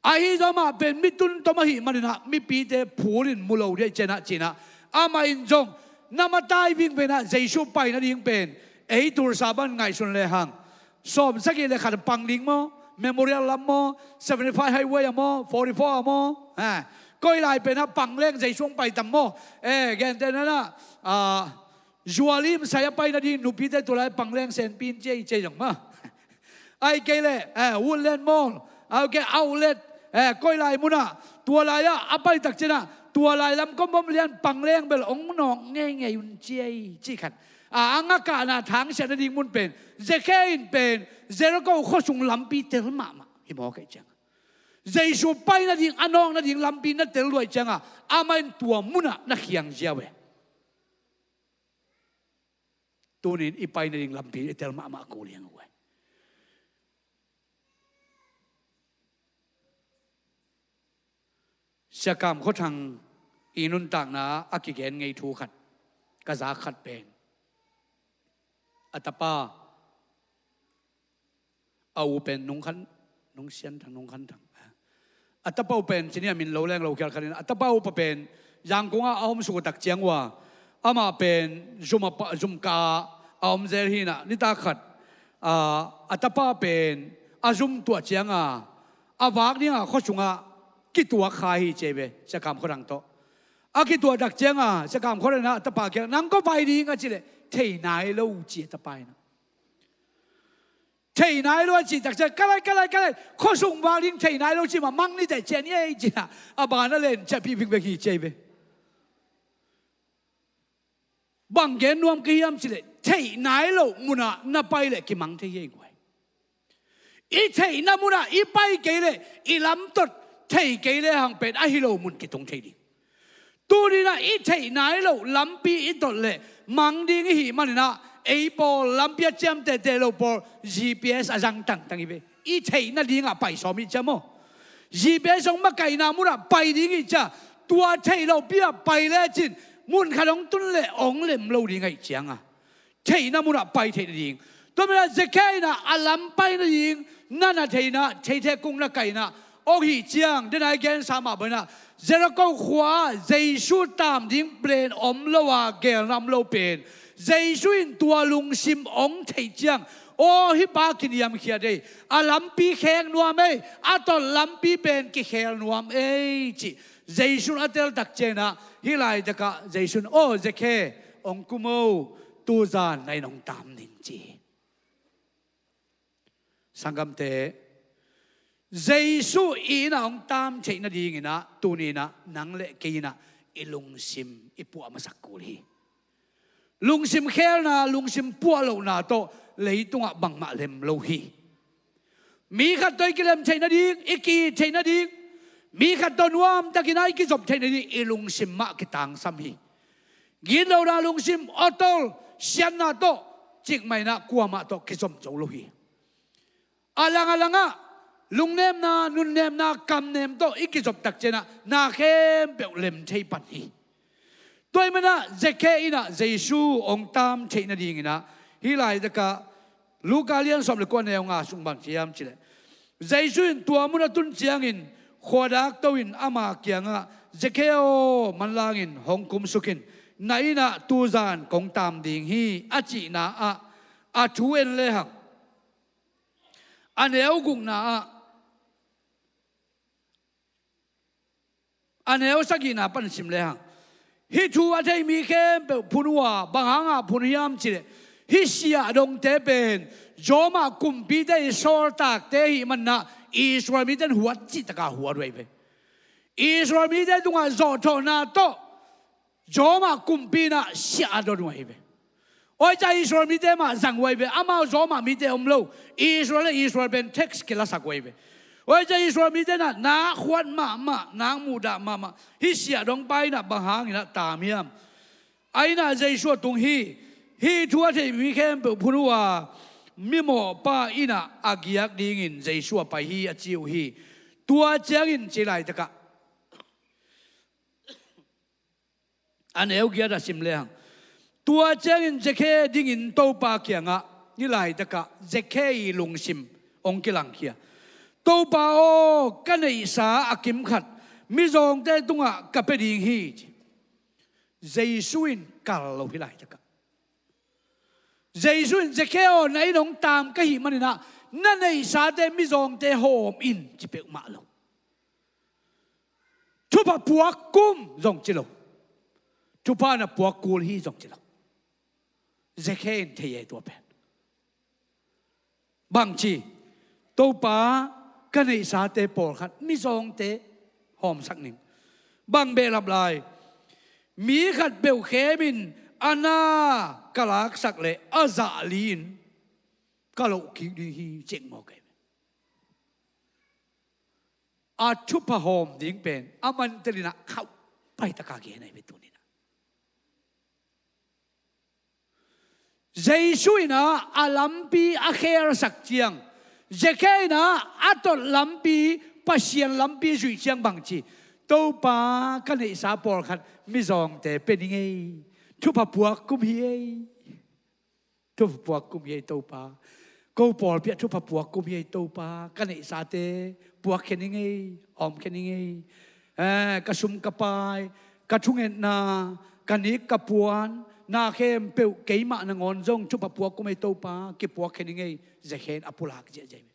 Ahi zong amah pen mi tuntom ahih maninah mipite phul in mu lo dih ahih cianah cinah, amah in zong na matai vingvenah Jesu pai nading pen, ei Tulsa bang ngaihsun lehang, sawm sagih le khat pang ding maw, Memorial lam maw, seventy five highway ah maw, forty four ah maw, ha, koi lai penah pang leng Jesu hong pai tam maw? Eh, gentehna inah, ah, Zualim sai a pai nading nupite tua lai pang leng senpi in ci ei ci ei zong maw? Ahih kei leh, eh, Woodland Mall, ahih kei leh Outlet, eh, koi lai munah, tua lai-ah a pai tak cianah tua lai lam kom bom lian pang leng bel hong nawk ngeingei un ci ei cih khat. A, a ngakahna thangsiah nading mun pen, Zakhe in pen Jeriko khuasung lampi tel mahmah hi mawk ahih ciang, Jesu pai nading, a nawk nading lampi na tel luaih cianga amah in tua munah na khiang ziau e. Tunin i pai nading lampi i tel mahmah kul hi hang uh e. Sia Kam Khua Thang i nuntakna a kigen ngei thu khat, ka zak khat pen, a tapa, a u pen Nung Khan, Nung Sian Thang, Nung Khan Thang. A tapa uh pen, ci ni a min lo leng lo khial khat in, a tapa uh pa pen Yangon ah a om suk uh tak ciang uh a, amah pen zum a pa, zum ka a om zel hi inah, nitak khat, a, a tapa pen a zum tuah cianga a vak dinga khua sungah kituak kha hi ci ei ve, Sia Kam Khua Thang tawh. A kituah tak cianga Sia Kam Khua Thang inah a tapa kiang, nang kua vai ding a cih leh, thei nai lo ci a tapa inah. Thei nai lo a cih tak ciang, ka lai, ka lai, ka lai, khuasung vak ding thei nai lo ci mah, mang niteh cian ei ci inah, a ban a len ciahpih vingveng hi ci ei ve. Bang gen nuam ka hiam cih leh, theih nai loh munah na pai leh kimang thei hi ei guai. I theihna munah i pai kei leh, i lamtot thei kei lehang pen ahi lo mun kitung thei ding. Tuninah i theih nai loh lampi i tot leh mang ding i hih maninah, ei pawl lampi a ciam tehteh lo pawl G P S a zang tangtang hi ve. I theih nadingah pai sawm i hih ciang maw? G P S hong makaihna munah pai ding i hih ciang, tua theih lohpi ah pai lecin mun khat hong tun leh hong lem lo ding ahih cianga, theihna munah pai theih nading. Tua menah Zakhe inah a lam pai nading na na thei inah, theithek kung na kaih inah, awk hih ciang, denai gensa mah bang inah, Jeriko khua-ah Jesu taam ding plen om lo a, gelna om lo pen, Jesu in tua lungsim hong theih ciang, aw, hih pa kiniamkhiat ei, a lampi khek nuam ei, a tot lampi pen kikhel nuam ei, cih Jesu in a tel tak cianginah, hih laitakah Jesu in, aw, Zakhe, hong kum o, tuzan na inn hong taam ning, ci hi. Sanggamte, Jesu i innah hong taam theih nadinginah tuninah nang le kei innah i lungsim i puah masak kul hi. Lungsim khelna, lungsim puah lohna tawh leitungah bangmah lem lo hi. Mi khat tawh i kilem theih nading, i ki-it theih nading, mi khat tawh nuamtakinah i kizop theih nading i lungsim mah kitangsam hi. Gitlohna lungsim, awtol, siatna tawh cikmahinah kuamah tawh kizom zo lo hi. A lang a langah lungnemna, nunnemna, kamnem tawh i kizop takcianah na khempeuh lem thei pan hi. Tua ahih manah Zakhe innah Jesu hong taam theih nadinginah hih laitakah Luka lian sawm le kua neu nga sung bang ci hiam cileh, Jesu in tua mun a tun ciangin khuadak to in ama kiangah, Zakhe aw, manlangin hong kumsuk in, na innah tuzan kong taam ding hi, a cihna ah a thu en lehang a neu gukna ah a neu sagihna pan sim lehang, hih thu a thei mi khempeuh phun uh a, bang hangah phun hiam cileh, hih siahdongte pen Roma kumpite i sawltakte ahih manah Israel mite in huat cihtaka huat uh ahi ve. Israel mite tungah zawhthawhna tawh Roma kumpi innah siahdon uh ahi ve. Oi, ca Israel mite mah zang uh ahi ve. Amau Roma mite om lo. Israel le Israel pen tax kilasak uh ahi ve. Oi, ca Israel mite innah nak huat mahmah, nak muhdah mahmah. Hih siahdongpa innah bang hanginah taam hiam? A innah Jesu a tung hi. Hih thu a thei mi khempeuh phun uh a, mimawhpa innah a giak dingin Jesu a pai hi, a ci uh hi. Tua ciangin ci laitakah a neu giat a sim lehang, tua ciangin Zakhe dingin Topa kiangah, ni laitakah Zakhe i lungsim hong kilangkhia. Topa aw, ka neihsa a kimkhat mizawngte tungah ka pia ding hi, ci. Jesu in kal lo hih laitakah. Jesu in, Zakhe aw, na inn hong taam ka hih maninah na neihsate mizawngte hawm in, ci peuhmah lo. Thupha puak kum zong ci lo. Thupha na puak kul hi zong ci lo. Zakhe in thei ei tua pen. Bangci, Topa, ka neihsate pawlkhat mizawngte hawmsak ning. Bang behlap lai? Mi khat peuh khemin a na ka laksak leh a zah li-in ka loh kik ding hi, cek mawk ei. A thupha hawm ding pen a mantelinah khauh paitaka gen ahi ve tuninah. Jesu innah a lampi a khelsak ciang, Zakhe innah a tot lampi, Pasian lampi zuih ciang bangci, Topa, ka neihsa pawlkhat mizawngte pia ning ei. Thupha puak kum hi ei. Thupha puak kum hi ei Topa. Ko pawlpi ah thupha puak kum hi ei Topa. Ka neihsate puakkhia ning ei, hawmkhia ning ei. Eh, ka sum ka pai, ka thungetna, ka nik ka puan, na khempeuh keimah nangawn zong thupha puak kum ei Topa, kipuakkhia ning ei. Zakhe in a pulak ziahziah hi.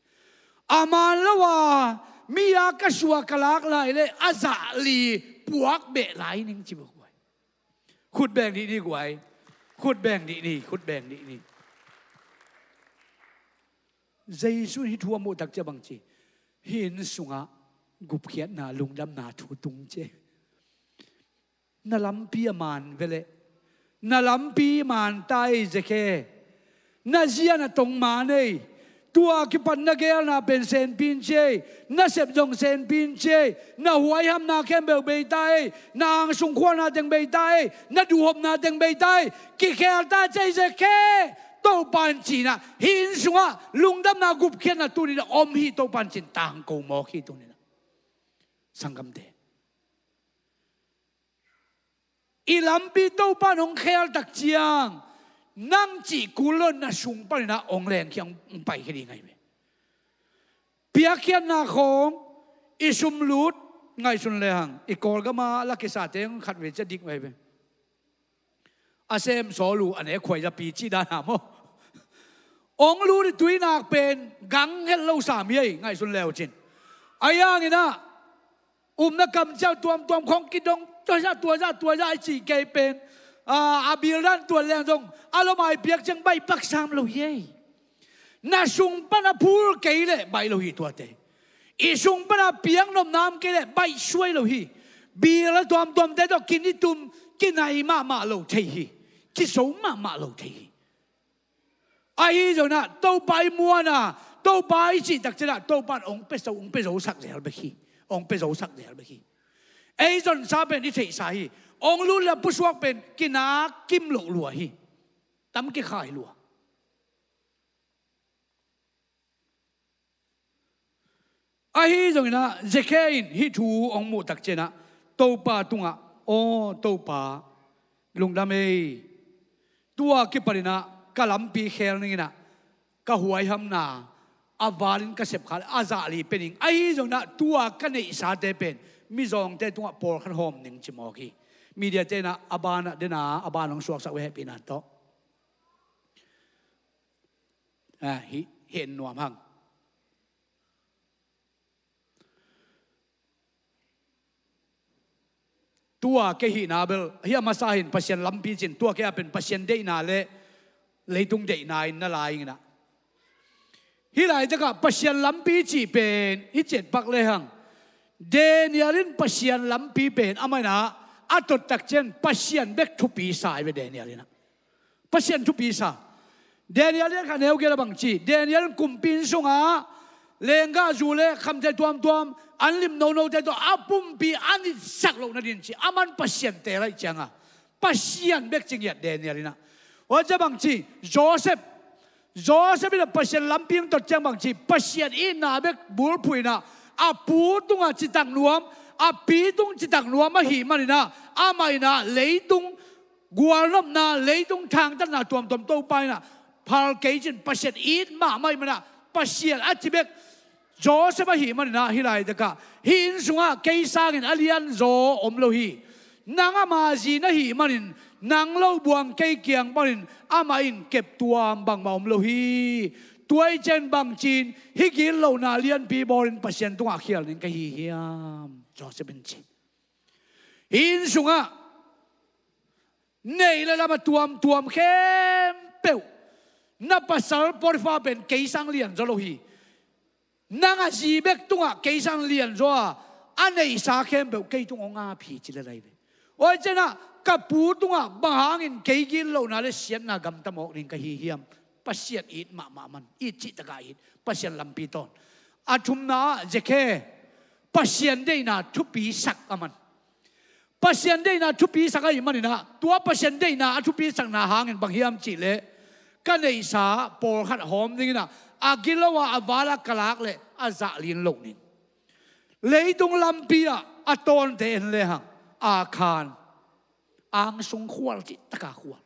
A man lo a, mi a ka sua ka lak lai leh a zah li puak beh lai ning ci bawk uh ahi. Khut beng dih ni guai. Khut beng dih ni, khut beng dih ni. Jesu in hih thu a muh takciang bangci, hih inn sungah gupkhiatna, lungdamna thu tung ci. Na lampi a man veleh. Na lampi man ta ei Zakhe. Na zian a tong man ei. Tua kipat na geelna pen senpin ci ei. Na sep zong senpin ci ei. Na huaihamna khempeuh bei ta ei. Na angsung khualna teng bei ta ei. Na duhhopna teng bei ta ei. Kikhel ta ci ei Zakhe. Topa in cinah, hih inn sungah lungdamna gupkhiatna tuninah om hi, Topa in cin tangko mawk hi tuninah. Sanggamte, i lampi Topa in hong kheltak ciang, nang cih kul lo na sung paninah hong lengkhia, hong paikhia ding ahi ve. Piakkhiatna khawng, i sum lut, ngaihsun lehang i Kawlgama la kisate hong khat ve cia dik ahi ve. A sem sawl uh a ne khuaizapi cih dan a maw? Hong lut i tuinak pen gang het lo sam hi ei, ngaihsun leu cin. Ahi hanginah upna kam ciau tuamtuam khawng kidong, tua zah, tua zah, tua zah i cih kei pen, a, a bildan tuan leng zong a lomai piak ciang baih pak sam lo hi ei. Na sung pan a phul kei leh baih lo hi tuate. I sung pana piak nopna om kei leh baih suai lo hi. Bil a tuamtuamte tawh kin i tum, kinai mahmah lo thei hi. Kizo mahmah lo thei hi. Ahi zongin ah Topa i muan a, Topa i cih takciangin ah Topa in hong pia zo, hong pia zosak zel bek hi. Hong pia zosak zel bek hi. Ei zonsa pen i theihsa hi. Hong lut le pusuak pen kinak kim loh lua hi. Tam kikhai lua. Ahi zongin ah Zekhia in hih thu hong muh takciangin ah Topa tungah, aw Topa, lungdam ei. Tua kipanin ah ka lampi khel ning in ah ka huaihamna a valin ka sepkha le a zah li pia ning. Ahi zongin ah tua ka neihsate pen mizawngte tungah pawlkhat hawm ning ci mawk hi. Mediate in ah a banah den a, a ban hong suaksak ve hehpihna tawh. Ah, hih, hih en nuam hang. Tua kei hihna bel hih a masa hin Pasian lampi cin, tua kei a pen Pasian deihna le leitung deihna in na lai ing in ah. Hih laitakah Pasian lampi cih pen hih ciat pak lehang, Daniel in Pasian lampi pen amah in ah a tot takciang Pasian bek thupi sa hi ve Daniel in ah. Pasian thupi sa. Daniel lian khat neu giat ah bang ci, Daniel in kumpi inn sungah lenggahzu le khamthei tuamtuam an lim nonote tawh a pumpi an itsak loh nading ci, aman Pasian teel ahih ciangin Pasian bek ci ngiat Daniel in ah. Huaici bang ci, Joseph, Joseph in ah Pasian lampi hong tot ciang bang ci, Pasian itna bek bulphuh in ah, a pu tungah citak nuam, a pi tung citak nuam ahih manin ah, amah in ah leitung gualnopna, leitung thangtatna tuamtuam Topa in ah phal kei cin Pasian it mahmah ahih manin ah, Pasian a ci bek Joseph ahih manin ah hih laitakah hih inn sungah kei sangin a lianzaw om lo hi. Nang ama zi na hih manin nang lo buang kei kiang panin amah in kep tuam bangmah om lo hi. Tua ahih ciangin bang ci-in hih gitlohna lianpi bawlin Pasian tungah khial ning ka hi hiam? Joseph in ci. Hih inn sungah neih le lam a tuamtuam khempeuh na pasal Potifar pen kei sang lianzaw lo hi. Nang a zi bek tungah kei sang lianzaw a, a neihsa khempeuh kei tung hong ap hi ci le lai ve. Huaici in ah ka pu tungah bang hangin kei gitlohna le siatna gamta mawk ding ka hi hiam? Pasian it mahmah man, it cihtakah it, Pasian lampi tawn. A thumna ah Zekhia, Pasian deihna thupisak a man. Pasian deihna thupisak ahih manin ah, tua Pasian deihna a thupisakna hangin bang hiam cih leh, ka neihsa pawlkhat hawm ning in ah, a gilo a, a val ah ka lak leh a zah lin loh ning. Leitung lampi ah a tawnte en lehang, Akhan, angsung khual cihtakah khual.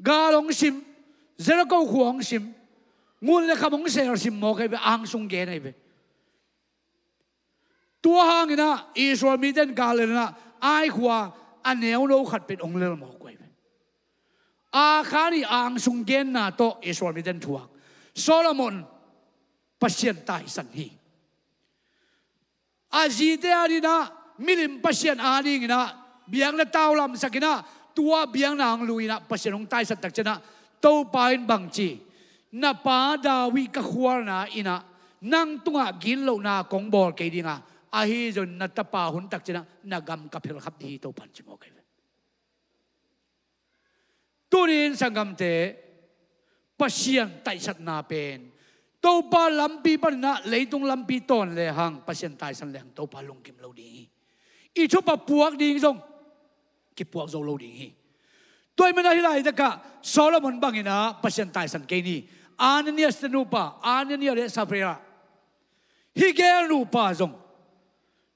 Gal hong sim, Jericho khua hong sim, ngun le kham hong sel sim mawk ahi ve, angsung gen ahi ve. Tua hangin ah Israel mite in gal lel in ah Ai khua a neuno khat pen hong lel mawk uh ahi ve. Akhan i angsung genna tawh Israel mite in thuak. Solomon Pasian taisan hi. A zite adingin ah, milim Pasian adingin ah, biakna tau lamsak in ah, tua biakna hong lui in ah, Pasian hong taisat takciangin ah, Topa in bang ci, na pa David ka khualna in ah, nang tungah gitlohna kong bawl kei ding a, ahi zongin na tapa hun takciangin ah, na gam ka phelkhap ding hi, Topa in ci mawk ahi ve. Tuni-in sanggamte, Pasian taisatna pen Topa lampi panin ah leitung lampi tawn lehang, Pasian taisan lehang Topa lungkim lo ding hi. I thupha puak ding zong kipuak zo lo ding hi. Tua ahih manin ah hih laitakah Solomon bangin ah Pasian taisan kei ni. Ananias te nupa, Ananias le Safira. Hih gel nupa zong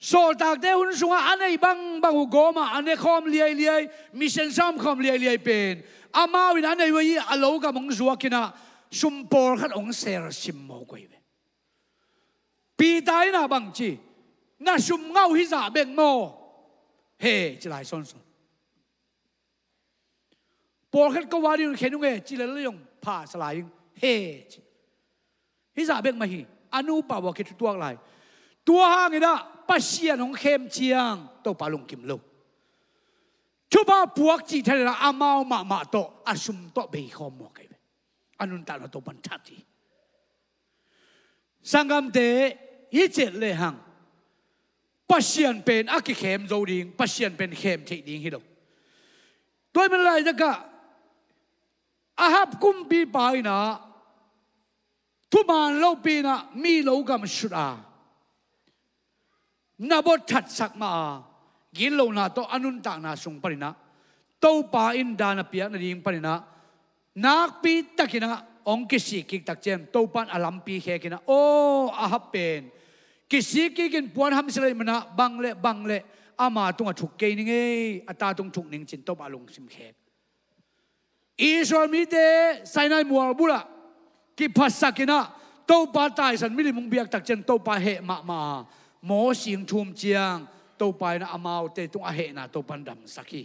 sawltakte hun sungah a nei bangbang uh gawmah a nekhawm liailiai, mission sam khawm liailiai pen amau in a nei uh hi. A lo gam hong zuak in ah sum pawlkhat hong sel sim mawk uh hi ve. Peter in ah bang ci, na sum ngah uh hih zah bek maw? He, ci lai sawnsawn. Pawlkhat ko a ding un khen ung e, ci lel le zong pha sa lai ing. He, ci. Hih zah bek mah hi. A nupa uh a kithutuak lai. Tua hangin ah Pasian hong khem ciang Topa lungkim lo. Thupha puak cih thanin ah amau mahmah tawh, a sum tawh beikhawm mawk ahi ve. A nuntakna Topa in that hi. Sanggamte, hi ciat lehang Pasian pen a kikhem zo ding, Pasian pen khem theih ding hi lo. Tua ahih man laitakah Ahab kumpipa in ah thuman lopi in ah mi lo gamsut a, Naboth thatsak mah a, gitlohna tawh a nuntakna sung panin ah Topa in dan a piak nading panin ah nakpi takin ah hong kisik kik tak ciang Topa in a lampi khek in ah, aw, Ahab pen kisik kik in puan hamsia leh man ah bang leh bang leh ama tungah thuk kei ning ei, a ta tung thuk ning ci-in Topa lungsim khek. Israel mite Sinai mual bulah kiphasak in ah Topa taisan milim hong biak tak ciang Topa heh mahmah a, maw sing thum ciang Topa in ah amaute tungah a hehna Topa in damsak hi.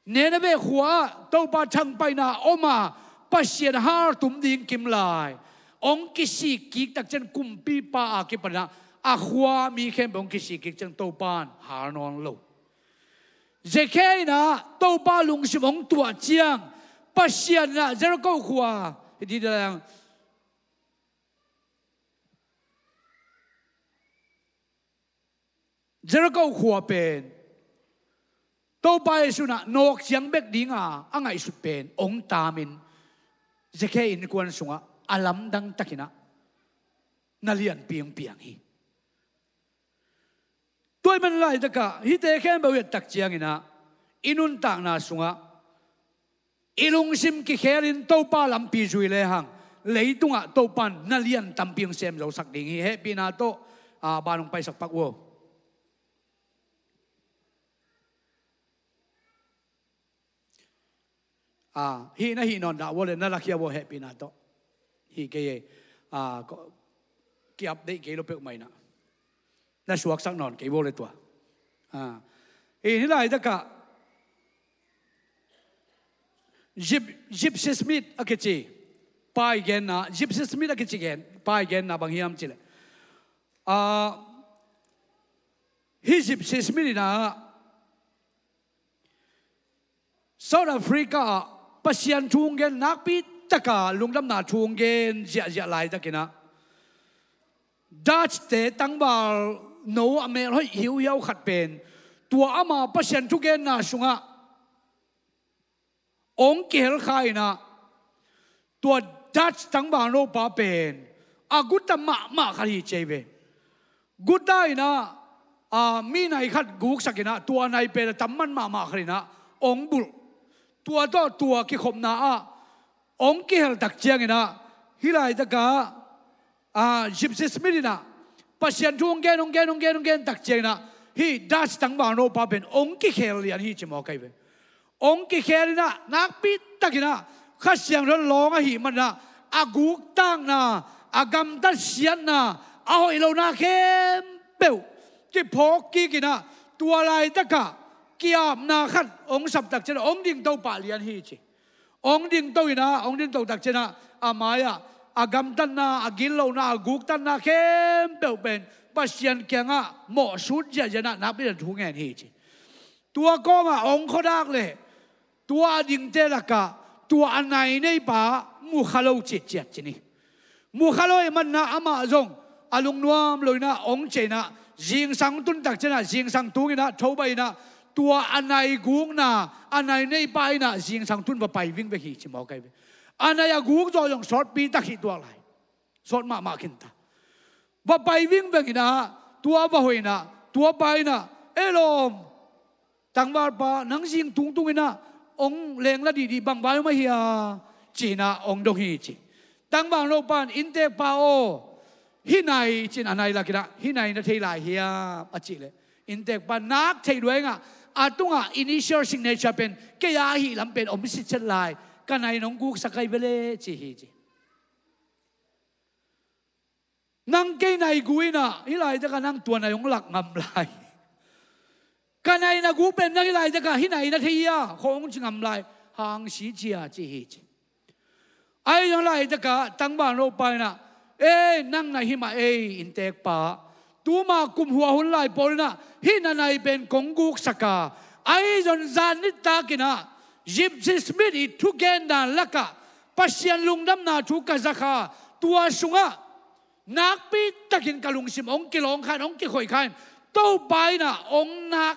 Nineveh khua ah Topa thangpaihna om a, Pasian haltum ding kimlai hong kisik kik tak ciang kumpipa a kipan ah a khua mi khempeuh hong kisik kik ciang Topa in hal nawn lo. Zakhia in ah Topa lungsim hong tuah ciang Pasian in ah Jericho khua, hih dih dih lang, Jericho khua pen Topa Jesuh in ah nawk ciang bek ding a a ngaihsut pen hong taamin Zakhia innkuan sungah a lamdang takin ah na lianpi hong piang hi. Tua ahih man laitakah hihte khempeuh i et tak ciangin ah i nuntakna sungah i lungsim kikhelin Topa lampi zui lehang leitungah Topa in na lian tampi hong semzosak ding hi. Hehpihna tawh, ah, ban hong paisak pak uh aw. Ah, hih na hih nawn dah vua le na lakhia vua hehpihna tawh. Hih kei e, ah, ko-, ki-update kei lo peuhmah in ah na suaksak nawn kei vua le tua. Ah, hih, hih laitakah Gyp-, Gypsy Smith a kici pa i genna, Gypsy Smith a kici gen, pa i genna bang hiam cih leh, ah, hih Gypsy Smith in ah South Africa ah Pasian thu hong gen, nakpi taka lungdamna thu hong gen ziahziah laitakin ah Dutch-te tangvalno a melhoih hiuhiau khat pen tua ama Pasian thugenna sungah hong kihel kha in ah tua Dutch tangvalno pa pen a guta mahmah khat hi ci hi ve. Guta in ah, ah, mi nai khat guksak in ah tua nai pen a tam man mahmah khat in ah hong bulh. Tua tawh tua kikhopna ah hong kihel tak ciangin ah hih laitakah, ah, Gypsy Smith in ah Pasian thu hong gen, hong gen, hong gen, hong gen tak ciangin ah hih Dutch tangvalno pa pen hong kikhel lian hi ci mawk ahi ve. Hong kikhel in ah nakpi takin ah Kha Siangtho lawng ahih manin ah a guktakna, a gamtat siatna, a hoih lohna khempeuh kiphawk kik in ah tua laitakah ki-apna khat hong sap tak ciangin ah hong dingto pah lian hi ci. Hong dingto in ah, hong dingto tak ciangin ah a mai-ah a gamtatna, a gitlohna, a guktatna khempeuh pen Pasian kiangah mawhsut ziahziah in ah nakpi takin thu ngen hi ci. Tua kawmah hong khuadak leh tua a dingte lakah tua a nai neipa mu kha lo citciat ci ni. Mu kha lo ahih manin ah amah zong a lungnuam lo in ah hong ciah in ah zingsang tun tak ciangin ah zingsang tung in ah thobaih in ah tua a nai gukna, a nai neipa in ah zingsang tun va pai vingvek hi ci mawk ahi ve. A nai a guk zawh zong sawtpi tak hi tuak lai. Sawt mahmah khin ta. Va pai vingveng in ah tua va hoih in ah tua pa in ah, "Ei lawm, tangvalpa, nang zing tungtung in ah hong lengla dihdih bang vai om ahi a?" ci in ah hong dong hi ci. Tangvalno pa in, "Inntekpa aw, hih nai," ci in a nai lak in ah, "Hih nai na thei lai hiam?" a cih leh inntekpa in, "Nak theih lua ing ah, a tungah initial signature pen kei a ahih lam pen om sitset lai, ka nai in hong guksak ahi ve leh," ci hi ci. Nang kei nai guk in ah hih laitakah nang tua nai hong lak ngam lai. Ka nai na guk pen nang hih laitakah hih nai na thei hia khawng hong ci ngam lai. Hang si cia ci hi ci. Ahi zong laitakah tangvalno pa in ah, "Ei, nang nai hi mah ei, inntekpa. Tuma kum hua hun lai pawl in ah hih na nai pen kong guksak a, ahi zong zan nitak in ah Gypsy Smith i thugendan lakah Pasian lungdamna thu ka za kha, tua sungah Nakpi takin ka lungsim hong kilawng kha in, hong kikhoih kha in, Topa in ah hong nak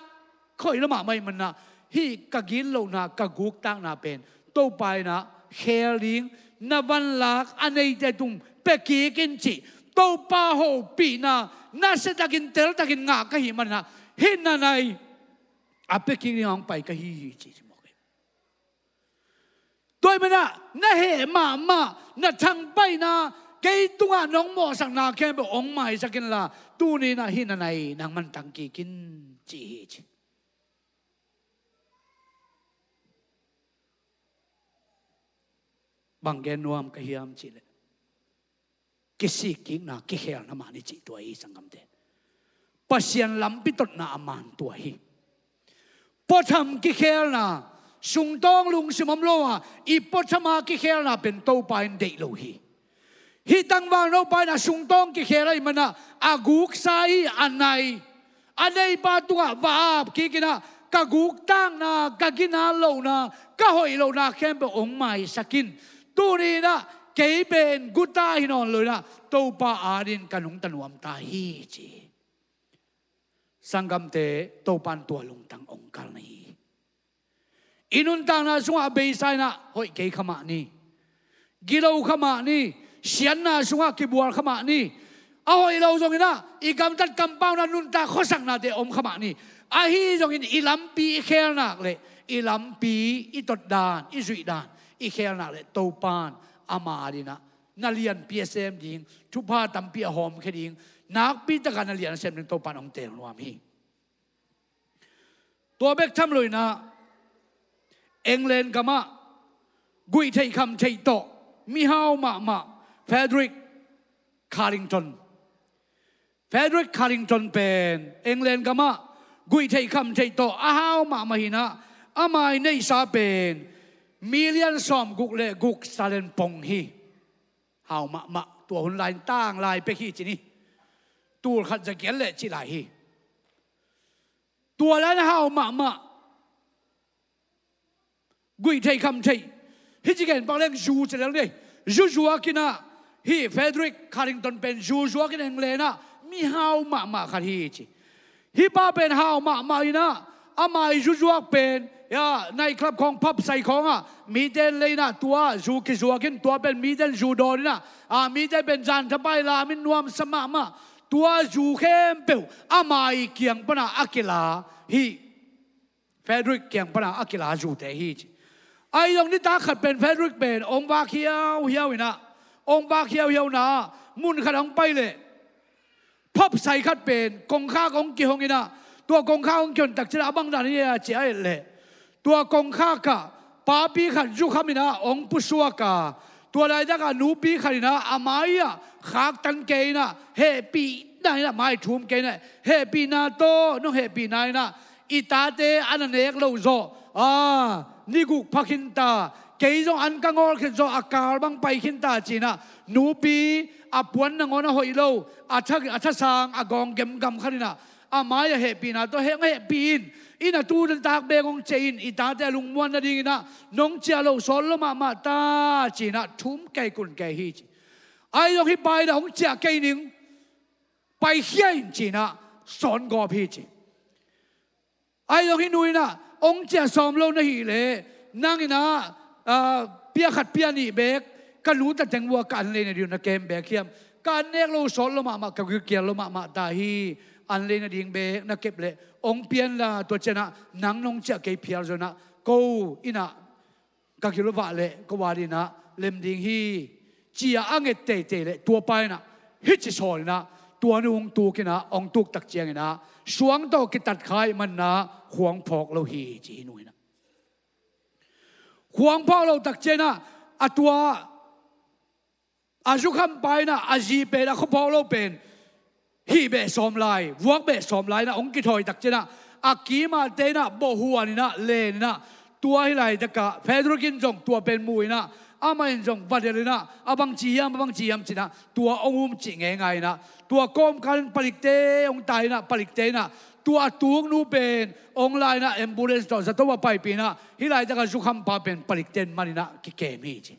khoih lua mahmah ahih manin ah, hih ka gitlohna, ka guktakna pen Topa in ah khel ding, na vanlak a neite tung pia kik in cih Topa hopihna nasia takin, tel takin ngah ka hih manin ah, hih na nai a pia kik ding hong pai ka hi hi, ci, ci mawk hi. Tua ahih manin ah na heh mahmah, na thangpaihna, kei tungah nong mawhsakna khempeuh hong maisak inla, tuni in ah hih na nai nangman tang kik in, ci hi, ci. Bang gen nuam ka hiam cih leh, kisikkikna, kikhelna mah ni cih tua hi, sanggamte. Pasian lampi totna a man tua hi. Puatham kikhelna, sungtawng lungsim om lo a, i puatham a kikhelna pen Topa in deih lo hi. Hih tangval Topa in ah sungtawng kikhel ahih manin ah, a guksa hi, a nai, a neipa tungah va ap kik in ah, ka guktakna, ka ginat lohna, ka hoih lohna khempeuh hong maisak in. Tuni in ah kei pen guta hi nawn lo in ah, Topa adingin ka nungta nuam ta hi, ci. Sanggamte, Topa in tua lungtang hong kal na hi. I nuntakna sungah a beisa in ah hoih kei kha mah ni. Gilo kha mah ni. Siatna sungah kibual kha mah ni. A hoih lo zongin ah i gamtat kampauna, nuntak khuasaknate om kha mah ni. Ahi zongin i lampi i khel nak leh, i lampi i tot dan, i zuih dan i khel nak leh, Topa in ama adingin ah na lianpi a sem ding, thupha tampi a hawmkhia ding, nakpi takin na lian a sem ding Topa in hong teel nuam hi. Tua bek tham lo in ah, England gamah guihtheih khamtheih tawh mihau mahmah Frederick Carrington. Frederick Carrington pen England gamah guihtheih khamtheih tawh a hau mahmah hi in ah, ama i neihsa pen million sawmguk le guk salen pong hi. Hau mahmah, tua hun lai in tanglai pek hi, ci ni. Tul khat za giat le cih lai hi. Tua lai in hau mahmah. Guihtheih khamtheih. Hih ci gen pak leng, zu ci leng ni. Zu zuak in ah, hih Frederick Carrington pen zu zuak in England ah mihau mahmah khat hi, ci. Hih pa pen hau mahmah in ah, ama i zu zuak pen, ya, night club khawng, pub sai khawng ah mite in lei in ah, tua zu kizuak in, tua pen mite in zu dawn in ah, a, mite pen zan thapai lam in nuamsa mahmah. Tua zu khempeuh ama i kiang pan ah a kila hi. Frederick kiang pan ah a kila zute hi, ci. Ahi zong nitak khat pen Frederick pen hong vak hiauhiau in ah, hong vak hiauhiau in ah, mun khat hong pai leh, pub sai khat pen kongkhak hong kihong in ah, tua kongkhak hong kihon tak ciang ah, a bang dan hi a, ci a et leh, tua kongkhak ah papi khat zukham in ah hong pusuak a, tua laitak ah nupi khat in ah a mai ah khaktan kei in ah, hehpihna in ah mai thum kei in ah, hehpihna tawh nong hehpihna in ah i tate an a nek loh zawh, a, ni guk pha khin ta, kei zong an ka ngawl khit zawh, a kal bang pai khin ta, ci in ah, nupi a puan nangawn a hoih lo, a tha, a thasang, a gawng gemgam khat in ah, a mai ah hehpihna tawh hong hehpih in, i na tu nitak bek hong ciah in, i tate a lungmuan nading in ah, nong ciah loh sawt lua mahmah ta, ci in ah thum kei kun kei hi, ci. Ahi zong hih pa in ah hong ciah kei ning, paikhia in, ci in ah sawn gawp hi, ci. Ahi zong hih nu in ah, hong ciah sawm lo na hih leh, nang in ah, a, pia khat pia nih bek ka nu ta teng uh a ka an lei nading na kem bek hiam? Ka an nek lo sawt lua mahmah, ka gilkial lua mahmah ta hi. An lei nading bek na kep leh hong pia in la, tua ciang ah nang nong ciah kei phial zaw in ah, ko in ah ka gil vah leh ko ading in ah lem ding hi, ci a a nget teitei leh, tua pa in ah hih ci sawn in ah, tua nu hong tuk in ah, hong tuk tak ciang in ah suang tawh kitat kha ahih manin ah khuang phawk lo hi, ci hih nu in ah. Khuang phawk lo tak ciang in ah, a tua a zukham pa in ah a zi pen, a khua phawk lo pen hih beh sawm lai, vuak beh sawm lai in ah hong kithawi tak ciang in ah, a kim ah te in ah bawhhuan in ah len in ah, tua hih laitak ah Frederick in zong tua pen mu in ah, amah in zong va delh in ah, a bangci hiam, a bangci hiam, ci in ah tua hong um cih ngeingai in ah, tua kawmkal in palikte hong tai in ah, palikte in ah tua a tuk nu pen hong la in ah, ambulance tawh zato a paipih in ah, hih laitak ah zukham pa pen palikte in man in ah kikem hi, ci.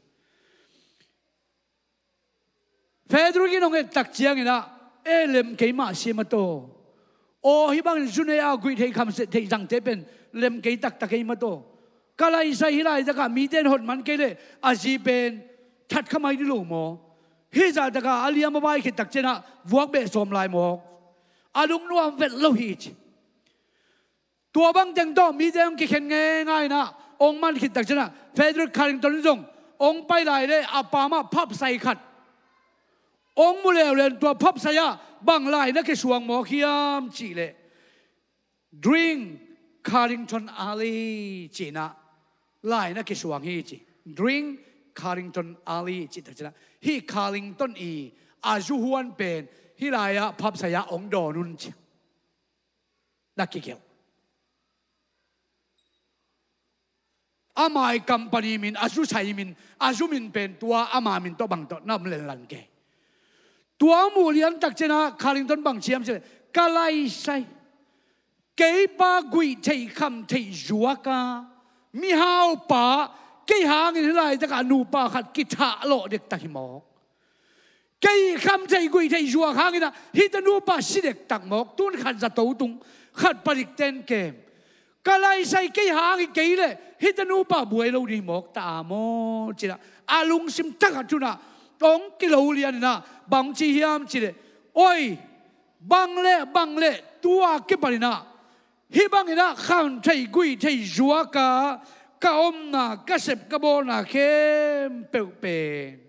Frederick in hong et tak ciangin ah, e, lem kei mah si mataw. Aw, hih bangin zune a guih theih kham theih zangte pen lem kei taktak ei mataw. Ka laisai hih laitakah mite in hot man kei leh a zi pen that kha mai dih lo maw? Hih zahtakah a liam a bai khit tak ciangin ah vuak beh sawm lai mawk. A lungnuam vet lo hi ci. Tua bang teng tawh mite hong kikhen ngeingai in ah hong man khit tak ciangin ah Frederick Carrington zong hong pai lai leh a pamah phapsai khat hong mu leuleu in tua phapsai ah bang lai na kisuang mawk hiam cih leh, "Drink Carrington Early," ci-in ah lai na kisuang hi ci. "Drink Carrington Early," cih tak ciangin ah hih Carrington i a zu huan pen hih lai-ah phapsai ah hong dawn un ci. Na kigelh. Ama i company min, a zu sai min, a zu min pen tua ama min tawh bang tawh na om lenlan kei. Tua muh lian tak ciangin ah Carrington bang ci hiam cih leh, ka laisai, kei pa guih theih kham theih zuak a, mihau pa, kei hangin hih laitakah nupa khat kithah lawh dektak hi mawk. Kei kham theih guih theih zuak hangin ah hihte nupa si dektak mawk, tun khat zato tung, khat padik ten kem. Ka laisai, kei hang hi kei leh hihte nupa buai lo ding hi mawk ta a maw, ci-in ah a lungsim thak a tun ah hong kilo lian in ah bang ci hiam cih leh, oi, bang leh bang leh tua kipanin ah hih bangin ah kham theih guih theih zuak a ka omna, ka sep ka bawlna khempeuh pen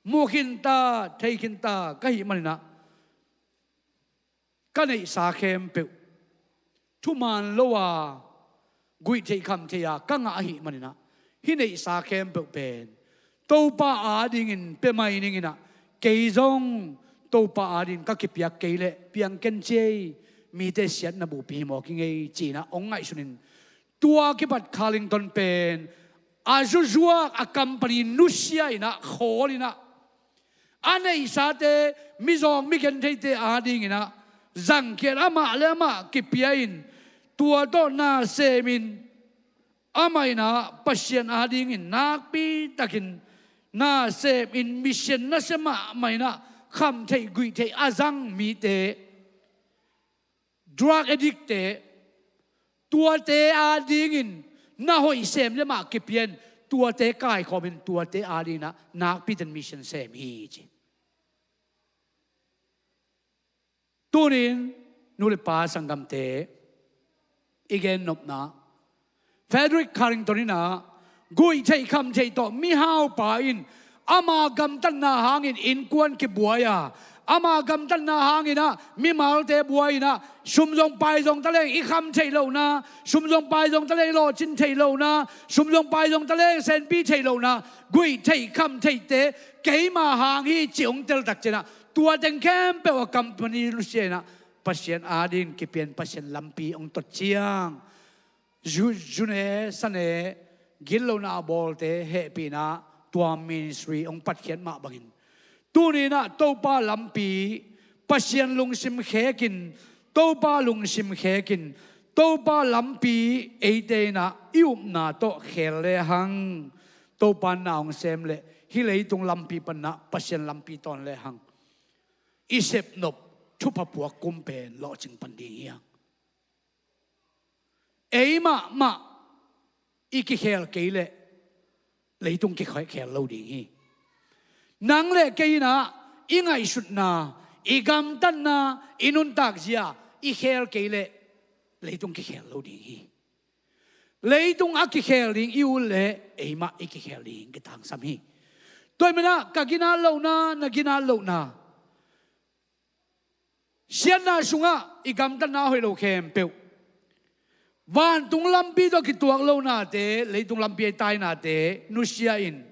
mu khin ta, thei khin ta ka hih manin ah ka neihsa khempeuh thuman lo a, guih theih kham theih a ka ngah ahih manin ah hih neihsa khempeuh pen Topa adingin pia mai ning in ah, kei zong Topa adingin ka kipiak kei leh piang ken ci ei, mite siatna bupi hi mawk ing ei, ci-in ah hong ngaihsun in, tua kipat Carrington pen a zuzuak, a company nusia in ah, khawl in ah, a neihsate, mizawng migentheite adingin ah zangkhiat, amah le amah kipia in, tua tawh na sem in, amah in ah Pasian adingin nakpitakin na sem in, mission nasia mahmah in ah kham theih guih theih a zang mite, drug addict-te, tuate adingin na hoih sem le mah kipia in, tuate kaikhawm in, tuate adingin ah nakpitakin mission sem hi ci. Tunin nu le pa sanggamte, i gennopna, Frederick Carrington in ah guih theih kham theih tawh mihau pa in ama gamtatna hangin innkuan kibuai a, ama gamtatna hangin ah mimalte buai in ah, sum zong pai zong taleng i kham theih lohna, sum zong pai zong taleng i lawhcin theih lohna, sum zong pai zong taleng senpi theih lohna, guih theih kham theihte keima hang hi ci hong tel tak ciangin ah, tua teng khempeuh a company nusia in ah, Pasian adingin kipia in Pasian lampi hong tot ciang, zu-, zune sane, gitlohna a bawlte hehpihna, tua ministry hong patkhiat mah bangin, tuni in ah Topa lampi, Pasian lungsim khekin, Topa lungsim khekin, Topa lampi eite in ah i upna tawh khel lehang, Topa na hong sem leh hih leitung lampi panin ah Pasian lampi tawn lehang, i sepnop thupha puak kum pen lawhcing pan ding hi hang. Ei mahmah i kikhel kei leh leitung kikhel lo ding hi. Nang le kei in ah i ngaihsutna, i gamtatna, i nuntak zia i khel kei leh leitung kikhel lo ding hi. Leitung a kikhel ding i ut leh ei mah i kikhel ding kitangsam hi. Tua ahih manin ah ka ginat lohna, na ginat lohna, siatna sungah i gamtatna a hoih lo khempeuh, vantung lampi tawh kituak lonate, leitung lampi a i tainate nusia in,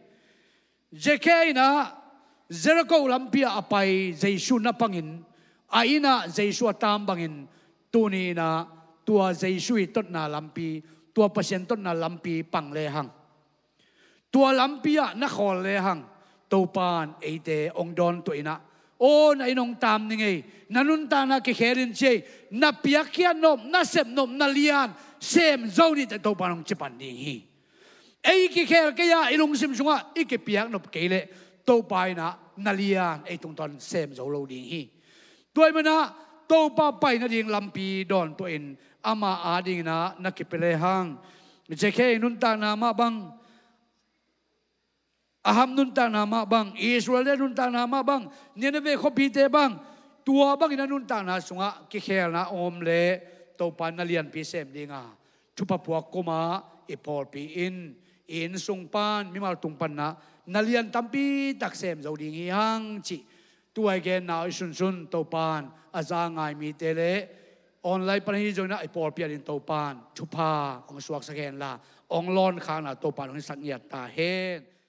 Zakhia in ah Jericho lampi ah a pai Jesu na pangin, a inn ah Jesu a taam bangin, tuni in ah tua Jesu i totna lampi, tua Pasian totna lampi pang lehang, tua lampi ah na khawl lehang, Topa in eite hong dawntuah in ah, aw, na inn hong taam ning ei, na nuntakna kikhel in ci ei, na piakkhiat nop, na sep nop, na lian sem zo ni teh, Topa in hong ci pan ding hi. Ei kikhel kei a, i lungsim sungah i kipiak nop kei leh Topa in ah na lian ei tungtawn sem zo lo ding hi. Tua ahih manin ah Topa pai nading lampi dawntuah in ama adingin ah na kipia lehang, Zakhia nuntakna mah bang, Ahab nuntakna mah bang, Israel nuntakna mah bang, Nineveh khuapite bang, tua bangin a nuntakna sungah kikhelna om leh Topa na lianpi sem ding a, thupha puak kum ah i pawlpi in, i inn sung pan, mimal tung pan ah na lian tampi tak sem zo ding hi hang cih tua i genna i sunsun Topan a za ngai mite leh online pan ahi zongin ah i pawlpi adingin Topan thupha hong suaksak hen la, hong lawnkhakna Topan hong hisak ngiat ta hen.